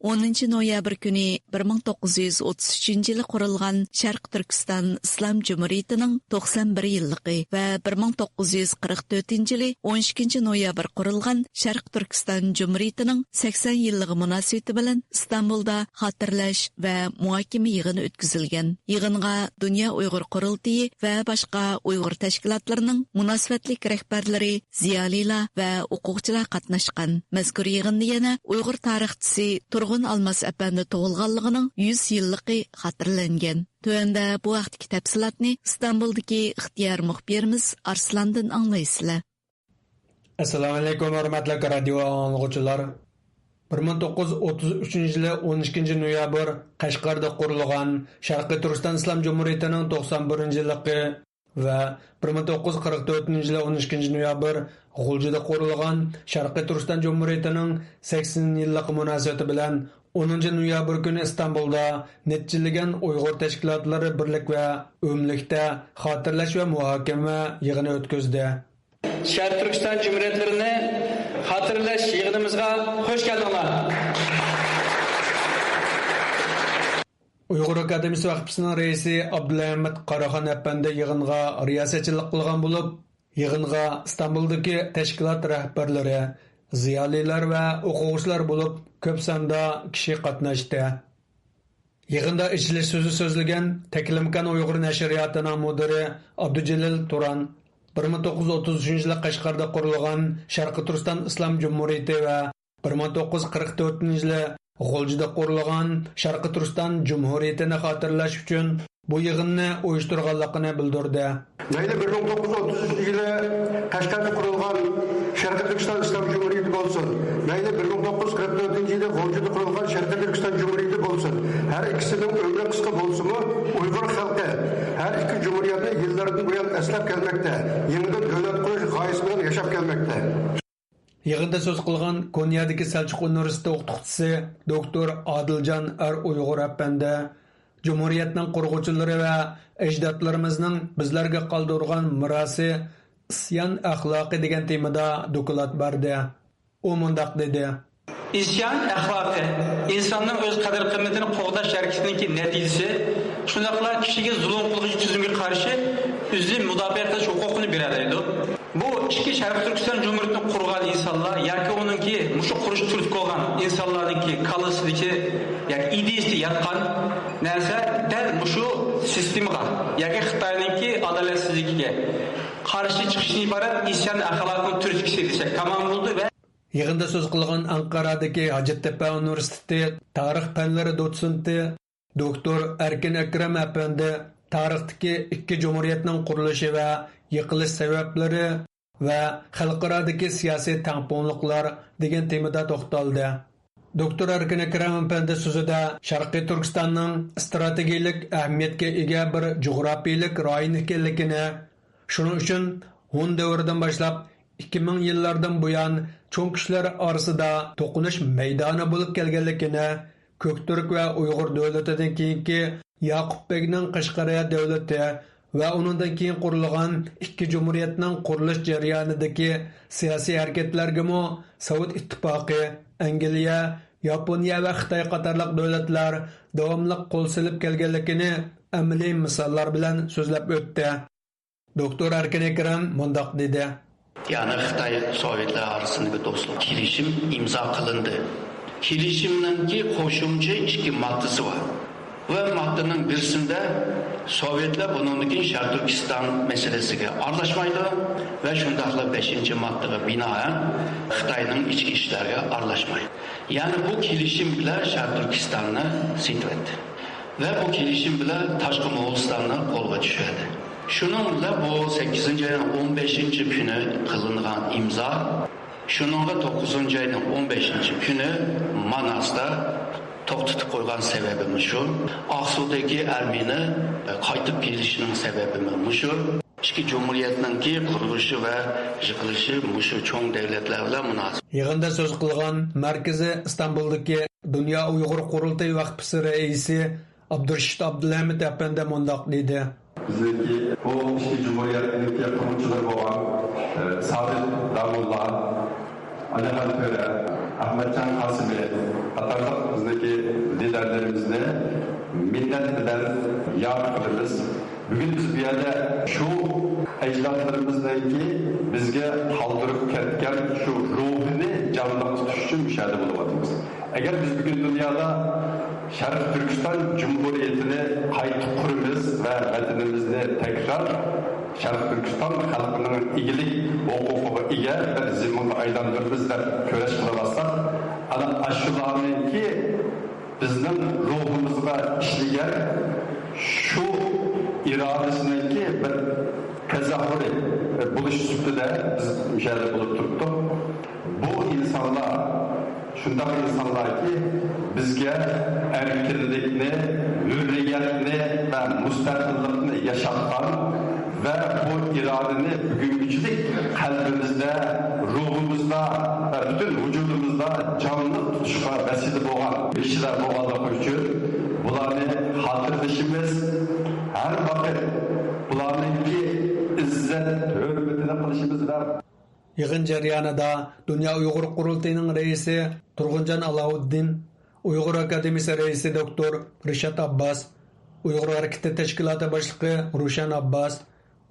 ئونىنچى نويابىر كۈنى بىر مىڭ توققۇز يۈز ئوتتۇز ئۈچىنچى يىلى قۇرۇلغان شەرقىي تۈركىستان ئىسلام جۇمھۇرىيىتىنىڭ توقسان بىر يىللىقى ۋە بىر مىڭ توققۇز يۈز قىرىق تۆتىنچى يىلى ئون ئىككىنچى نويابىر قۇرۇلغان شەرقىي تۈركىستان جۇمھۇرىيىتىنىڭ سەكسەن يىللىقى مۇناسىۋىتى بىلەن ئىستانبۇلدا خاتىرىلەش ۋە مۇھاكىمە يىغىنى ئۆتكۈزۈلگەن. يىغىنغا دۇنيا ئۇيغۇر قۇرۇلتىيى ۋە باشقا ئۇيغۇر تەشكىلاتلىرىنىڭ مۇناسىۋەتلىك رەھبەرلىرى، زىيالىيلار ۋە ئوقۇغۇچىلار قاتناشقان. مەزكۇر يىغىندا يەنە ئۇيغۇر تارىخچىسى تۇرغۇن ئالماس ئەپەندى تۇغۇلغانلىقىنىڭ يۈز يىللىقى خاتىرىلەنگەن. تۆۋەندە بۇ ھەقتىكى تەپسىلاتنى ئىستانبۇلدىكى ئىختىيار مۇخبىرىمىز ئارسلاندىن ئاڭلايسىلەر. ئەسسالامۇئەلەيكۇم، ھۆرمەتلىك رادىيو ئاڭلىغۇچىلار! بىر مىڭ توققۇز يۈز ئوتتۇز ئۈچىنچى يىلى ئون ئىككىنچى نويابىر قەشقەردە قۇرۇلغان شەرقىي تۈركىستان ئىسلام جۇمھۇرىيىتىنىڭ توقسان بىرىنچى يىللىقى ۋە بىر مىڭ توققۇز يۈز قىرىق تۆتىنچى يىلى ئون ئىككىنچى نويابىر غۇلجىدا قۇرۇلغان شەرقىي تۈركىستان جۇمھۇرىيىتىنىڭ سەكسەن يىللىقى مۇناسىۋىتى بىلەن ئونىنچى نويابىر كۈنى ئىستانبۇلدا نەچچىلىگەن ئۇيغۇر تەشكىلاتلىرى بىرلىك ۋە ئۆملۈكتە خاتىرىلەش ۋە مۇھاكىمە يىغىنى ئۆتكۈزدى. شەرقىي تۈركىستان جۇمھۇرىيەتلىرىنى خاتىرىلەش يىغىنىمىزغا خۇش كەلدىڭلار! ئۇيغۇر ئاكادېمىيىسى ۋەقپىسىنىڭ رەئىسى ئابدۇلھەمىد قاراخان ئەپەندى يىغىنغا رىياسەتچىلىك قىلغان بولۇپ، يىغىنغا ئىستانبۇلدىكى تەشكىلات رەھبەرلىرى، زىيالىيلار ۋە ئوقۇغۇچىلار بولۇپ كۆپ ساندا كىشى قاتناشتى. يىغىندا ئېچىلىش سۆزى سۆزلىگەن تەكلىماكان ئۇيغۇر نەشرىياتىنىڭ مۇدىرى ئابدۇجېلىل تۇران، بىر مىڭ توققۇز يۈز ئوتتۇز ئۈچىنچى يىلى قەشقەردە قۇرۇلغان شەرقىي تۈركىستان ئىسلام جۇمھۇرىيىتى ۋە بىر مىڭ توققۇز يۈز قىرىق تۆتىنچى يىلى غۇلجىدا قۇرۇلغان شەرقىي تۈركىستان جۇمھۇرىيىتىنى خاتىرىلەش ئۈچۈن بۇ يىغىننى ئۇيۇشتۇرغانلىقىنى بىلدۈردى. مەيلى بىر مىڭ توققۇز يۈز ئوتتۇز ئۈچىنچى يىلى قەشقەردە قۇرۇلغان شەرقىي تۈركىستان ئىسلام جۇمھۇرىيىتى بولسۇن، مەيلى بىر مىڭ توققۇز يۈز قىرىق تۆتىنچى يىلى غۇلجىدا قۇرۇلغان شەرقىي تۈركىستان جۇمھۇرىيىتى بولسۇن، ھەر ئىككىسىنىڭ ئۆمرى قىسقا بولسىمۇ، ئۇيغۇر خەلقى ھەر ئىككى جۇمھۇرىيەتنى يىللاردىن بۇيان ئەسلەپ كەلمەكتە، يېڭىدىن دۆلەت قۇرۇش غايىسى بىلەن ياشاپ كەلمەكتە. يىغىندا سۆز قىلغان كونيادىكى سەلچۇق ئۇنىۋېرسىتېتى ئوقۇتقۇچىسى دوكتور ئادىلجان ئەر ئۇيغۇر ئەپەندى جۇمھۇرىيەتنىڭ قۇرغۇچىلىرى ۋە ئەجدادلىرىمىزنىڭ بىزلەرگە قالدۇرغان مىراسى ئىسيان ئەخلاقى دېگەن تېمىدا دوكلات بەردى. ئۇ مۇنداق دېدى. ئىسيان ئەخلاقى ئىنساننىڭ ئۆز قەدىر-قىممىتىنى قوغداش ھەرىكىتىنىڭكى نەتىجىسى، شۇنداقلا كىشىگە زۇلۇم قىلغۇچى تۈزۈمگە قارشى ئۆزىنى مۇداپىئە قىلىش ھوقۇقىنى بېرەلەيدۇ. بۇ ئىككى شەرقىي تۈركىستان جۇمھۇرىيىتىنى قۇرغان ئىنسانلار ياكى ئۇنىڭكى مۇشۇ قۇرۇشقا تۈرتكە بولغان ئىنسانلارنىڭكى كاللىسىدىكى ياكى ئىدىيىسىدە ياتقان نەرسە دەل مۇشۇ سىستېمىغا ياكى خىتاينىڭكى ئادالەتسىزلىكىگە قارشى چىقىشتىن ئىبارەت ئىسيان ئەخلاقىنىڭ تۈرتكىسى دېسەك تامام بولىدۇ ۋە يىغىندا سۆز قىلغان ئەنقەرەدىكى ھاجەتتەپە ئۇنىۋېرسىتېتى تارىخ پەنلىرى دوتسېنتى دوكتور ئەركىن ئەكرەم ئەپەندى تارىختىكى ئىككى جۇمھۇرىيەتنىڭ قۇرۇلۇشى ۋە يىقىلىش سەۋەبلىرى ۋە خەلقئارادىكى سىياسىي تەڭپۇڭلۇقلار دېگەن تېمىدا توختالدى. دوكتور ئەركىن ئەكرەم ئەپەندى سۆزىدە شەرقىي تۈركىستاننىڭ ئىستراتېگىيەلىك ئەھمىيەتكە ئىگە بىر جۇغراپىيەلىك رايون ئىكەنلىكىنى، شۇنىڭ ئۈچۈن ھون دەۋرىدىن باشلاپ ئىككى مىڭ يىللاردىن بۇيان چوڭ كۈچلەر ئارىسىدا توقۇنۇش مەيدانى بولۇپ كەلگەنلىكىنى، كۆكتۈرك ۋە ئۇيغۇر دۆلىتىدىن كېيىنكى ياقۇپ بەگنىڭ قەشقەرىيە دۆلىتى ۋە ئۇنىڭدىن كېيىن قۇرۇلغان ئىككى جۇمھۇرىيەتنىڭ قۇرۇلۇش جەريانىدىكى سىياسىي ھەرىكەتلەرگىمۇ سوۋېت ئىتتىپاقى، ئەنگلىيە، ياپونىيە ۋە خىتاي قاتارلىق دۆلەتلەر داۋاملىق قول سېلىپ كەلگەنلىكىنى ئەمەلىي مىساللار بىلەن سۆزلەپ ئۆتتى. دوكتور ئەركىن ئەكرەم مۇنداق دېدى. يەنى خىتاي سوۋېتلار ئارىسىندىكى دوستلۇق كېلىشىم ئىمزا قىلىندى. كېلىشىمنىڭكى قوشۇمچە ئىككى ماددىسى بار. بۇ ماددىنىڭ بىرسىندە سوۋېتلار بۇنىڭدىن كېيىن شەرقىي تۈركىستان مەسىلىسىگە ئارىلاشمايدۇ ۋە شۇنداقلا بەشىنچى ماددىغا بىنائەن خىتاينىڭ ئىچكى ئىشلارغا ئارىلاشمايدۇ. يەنى بۇ كېلىشىم بىلەن شەرقىي تۈركىستاننى سېتىۋەتتى. ۋە بۇ كېلىشىم بىلەن تاشقى موغۇلىستاننى قولغا چۈشۈردى. شۇنىڭ بىلەن بۇ سەككىزىنچى ئاينىڭ ئون بەشىنچى كۈنى قىلىنغان ئىمزا، شۇنىڭغا توققۇزىنچى ئاينىڭ ئون بەشىنچى كۈنى ماناستا توختىتىپ قويغان سەۋەبىمۇ شۇ. ئاقسۇدىكى ئەرمىنى قايتىپ كېلىشىنىڭ سەۋەبىمۇ مۇشۇ. ئىككى جۇمھۇرىيەتنىڭكى قۇرۇلۇشى ۋە يىقىلىشى مۇشۇ چوڭ دۆلەتلەر بىلەن مۇناسىۋەتلىك. يىغىندا سۆز قىلغان مەركىزى ئىستانبۇلدىكى دۇنيا ئۇيغۇر قۇرۇلتىيى ۋەقپىسى رەئىسى ئابدۇرېشىت ئابدۇلھەمىد ئەپەندى مۇنداق دېدى. بىزنىڭكى بۇ ئىككى جۇمھۇرىيەتنىڭكى قۇرغۇچىلىرى بولغان، ئە، سادىق داموللا، ئالىخان تۆرە، ئەخمەتجان قاسىمى قاتارلىق بىزنىڭكى لىدەرلىرىمىزنى مىننەت بىلەن ياد قىلىمىز. بۈگۈن بىز بۇ يەردە شۇ ئەجدادلىرىمىزنىڭكى بىزگە قالدۇرۇپ كەتكەن شۇ روھىنى جانلىق تۇتۇش ئۈچۈن مۇشۇ يەردە بولۇۋاتىمىز. ئەگەر بىز بۈگۈن دۇنيادا شەرقىي تۈركىستان جۇمھۇرىيىتىنى قايتا قۇرىمىز ۋە ۋەتىنىمىزنى تەكرار شەرقىي تۈركىستان خەلقىنىڭ ئىگىلىك ھوقۇقىغا ئىگە بىر زېمىنغا ئايلاندۇرىمىز دەپ كۈرەش قىلىۋاتساق، ئانا ئاشۇلارنىڭكى بىزنىڭ روھىمىزغا ئىشلىگەن شۇ ئىرادىسىنىڭكى بىر تەزەھھۇرى بولۇش سۈپىتىدە بىز مۇشۇ يەردە بولۇپ تۇرۇپتۇق. بۇ ئىنسانلار شۇنداق ئىنسانلاركى، بىزگە ئەركىنلىكنى، ھۆرىيەتنى ۋە مۇستەقىللىقنى ياشاتقان ۋە بۇ ئىرادىنى بۈگۈنگىچىلىك قەلبىمىزدە، روھىمىزدا ۋە پۈتۈن ۋۇجۇدىمىزدا جانلىق تۇتۇشقا ۋەسىلە بولغان كىشىلەر بولغانلىقى ئۈچۈن بۇلارنى خاتىرىلىشىمىز، ھەر ۋاقىت بۇلارنىڭكى ئىززەت ھۆرمىتىنى قىلىشىمىز ۋە يىغىن جەريانىدا دۇنيا ئۇيغۇر قۇرۇلتىيىنىڭ رەئىسى تۇرغۇنجان ئالاۋۇددىن، ئۇيغۇر ئاكادېمىيىسى رەئىسى دوكتور رىشات ئابباس، ئۇيغۇر ھەرىكىتى تەشكىلاتى باشلىقى روشەن ئابباس،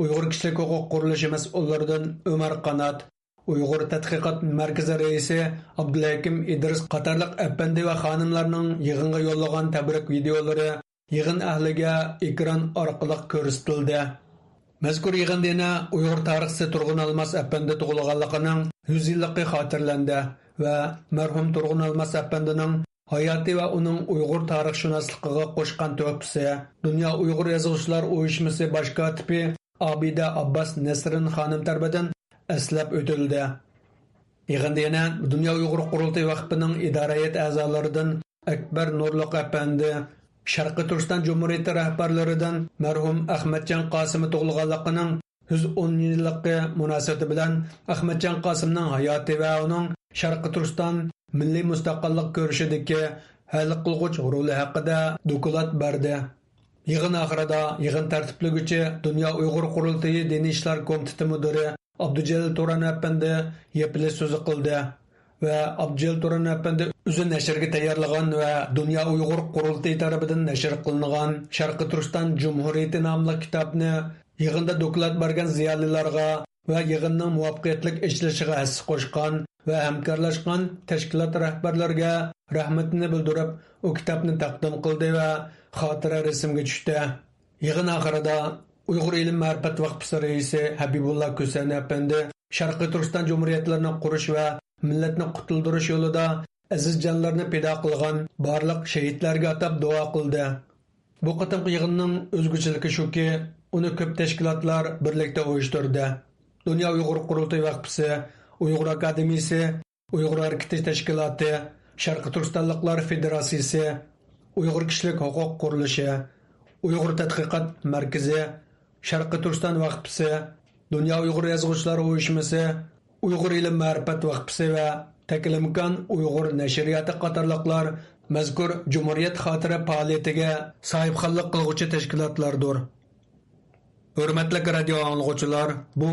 ئۇيغۇر كىشىلىك ھوقۇق قۇرۇلۇشى مەسئۇللىرىدىن ئۆمەر قانات، ئۇيغۇر تەتقىقات مەركىزى رەئىسى ئابدۇلھەكىم ئىدرىس قاتارلىق ئەپەندى ۋە خانىملارنىڭ يىغىنغا يوللىغان تەبرىك ۋىدىيولىرى يىغىن ئەھلىگە ئېكران ئارقىلىق كۆرسىتىلدى. مەزكۇر يىغىندا يەنە ئۇيغۇر تارىخچىسى تۇرغۇن ئالماس ئەپەندى تۇغۇلغانلىقىنىڭ يۈز يىللىقى خاتىرىلەندى ۋە مەرھۇم تۇرغۇن ئالماس ئەپەندىنىڭ ھاياتى ۋە ئۇنىڭ ئۇيغۇر تارىخشۇناسلىقىغا قوشقان تۆھپىسى، دۇنيا ئۇيغۇر يازغۇچىلار ئۇيۇشمىسى باش كاتىپى ئابىدە ئابباس نەسرىن خانىم تەرىپىدىن ئەسلەپ ئۆتۈلدى. يىغىندا يەنە دۇنيا ئۇيغۇر قۇرۇلتىيى ۋەقپىنىڭ ئىدارە ھەيئەت ئەزالىرىدىن ئەكبەر نۇرلۇق ئەپەندى، شەرقىي تۈركىستان جۇمھۇرىيىتى رەھبەرلىرىدىن مەرھۇم ئەخمەتجان قاسىمى تۇغۇلغانلىقىنىڭ يۈز ئون يىللىقى مۇناسىۋىتى بىلەن ئەخمەتجان قاسىمنىڭ ھاياتى ۋە ئۇنىڭ شەرقىي تۈركىستان مىللىي مۇستەقىللىق كۈرىشىدىكى ھەل قىلغۇچ رولى ھەققىدە دوكلات بەردى. يىغىن ئاخىرىدا يىغىن تەرتىپلىگۈچى دۇنيا ئۇيغۇر قۇرۇلتىيى دىنىي ئىشلار كومىتېتى مۇدىرى ئابدۇجېلىل تۇران ئەپەندى يېپىلىش سۆزى قىلدى ۋە ئابدۇجېلىل تۇران ئەپەندى ئۆزى نەشرگە تەييارلىغان ۋە دۇنيا ئۇيغۇر قۇرۇلتىيى تەرىپىدىن نەشر قىلىنغان شەرقىي تۈركىستان جۇمھۇرىيىتى ناملىق كىتابنى يىغىندا دوكلات بەرگەن زىيالىيلارغا ۋە يىغىننىڭ مۇۋەپپەقىيەتلىك ئېچىلىشىغا ھەسسە قوشقان ۋە ھەمكارلاشقان تەشكىلات رەھبەرلىرىگە رەھمىتىنى بىلدۈرۈپ، ئۇ كىتابنى تەقدىم قىلدى ۋە خاتىرە رەسىمگە چۈشتى. يىغىن ئاخىرىدا ئۇيغۇر ئىلىم مەرىپەت ۋەقپىسى رەئىسى ھەبىبۇللا كۆسەنى ئەپەندى شەرقىي تۈركىستان جۇمھۇرىيەتلىرىنى قۇرۇش ۋە مىللەتنى قۇتۇلدۇرۇش يولىدا ئەزىز جانلىرىنى پىدا قىلغان بارلىق شېھىتلەرگە ئاتاپ دۇئا قىلدى. بۇ قېتىمقى يىغىننىڭ ئۆزگىچىلىكى شۇكى، ئۇنى كۆپ تەشكىلاتلار بىرلىكتە ئۇيۇشتۇردى. دۇنيا ئۇيغۇر قۇرۇلتىيى ۋەقپىسى، ئۇيغۇر ئاكادېمىيىسى، ئۇيغۇر ھەرىكىتى تەشكىلاتى، شەرقىي تۈركىستانلىقلار فېدېراتسىيىسى، ئۇيغۇر كىشىلىك ھوقۇق قۇرۇلۇشى، ئۇيغۇر تەتقىقات مەركىزى، شەرقىي تۈركىستان ۋەقپىسى، دۇنيا ئۇيغۇر يازغۇچىلار ئۇيۇشمىسى، ئۇيغۇر ئىلىم مەرىپەت ۋەقپىسى ۋە تەكلىماكان ئۇيغۇر نەشرىياتى قاتارلىقلار مەزكۇر جۇمھۇرىيەت خاتىرە پائالىيىتىگە ساھىبخانلىق قىلغۇچى تەشكىلاتلاردۇر. ھۆرمەتلىك رادىيو ئاڭلىغۇچىلار، بۇ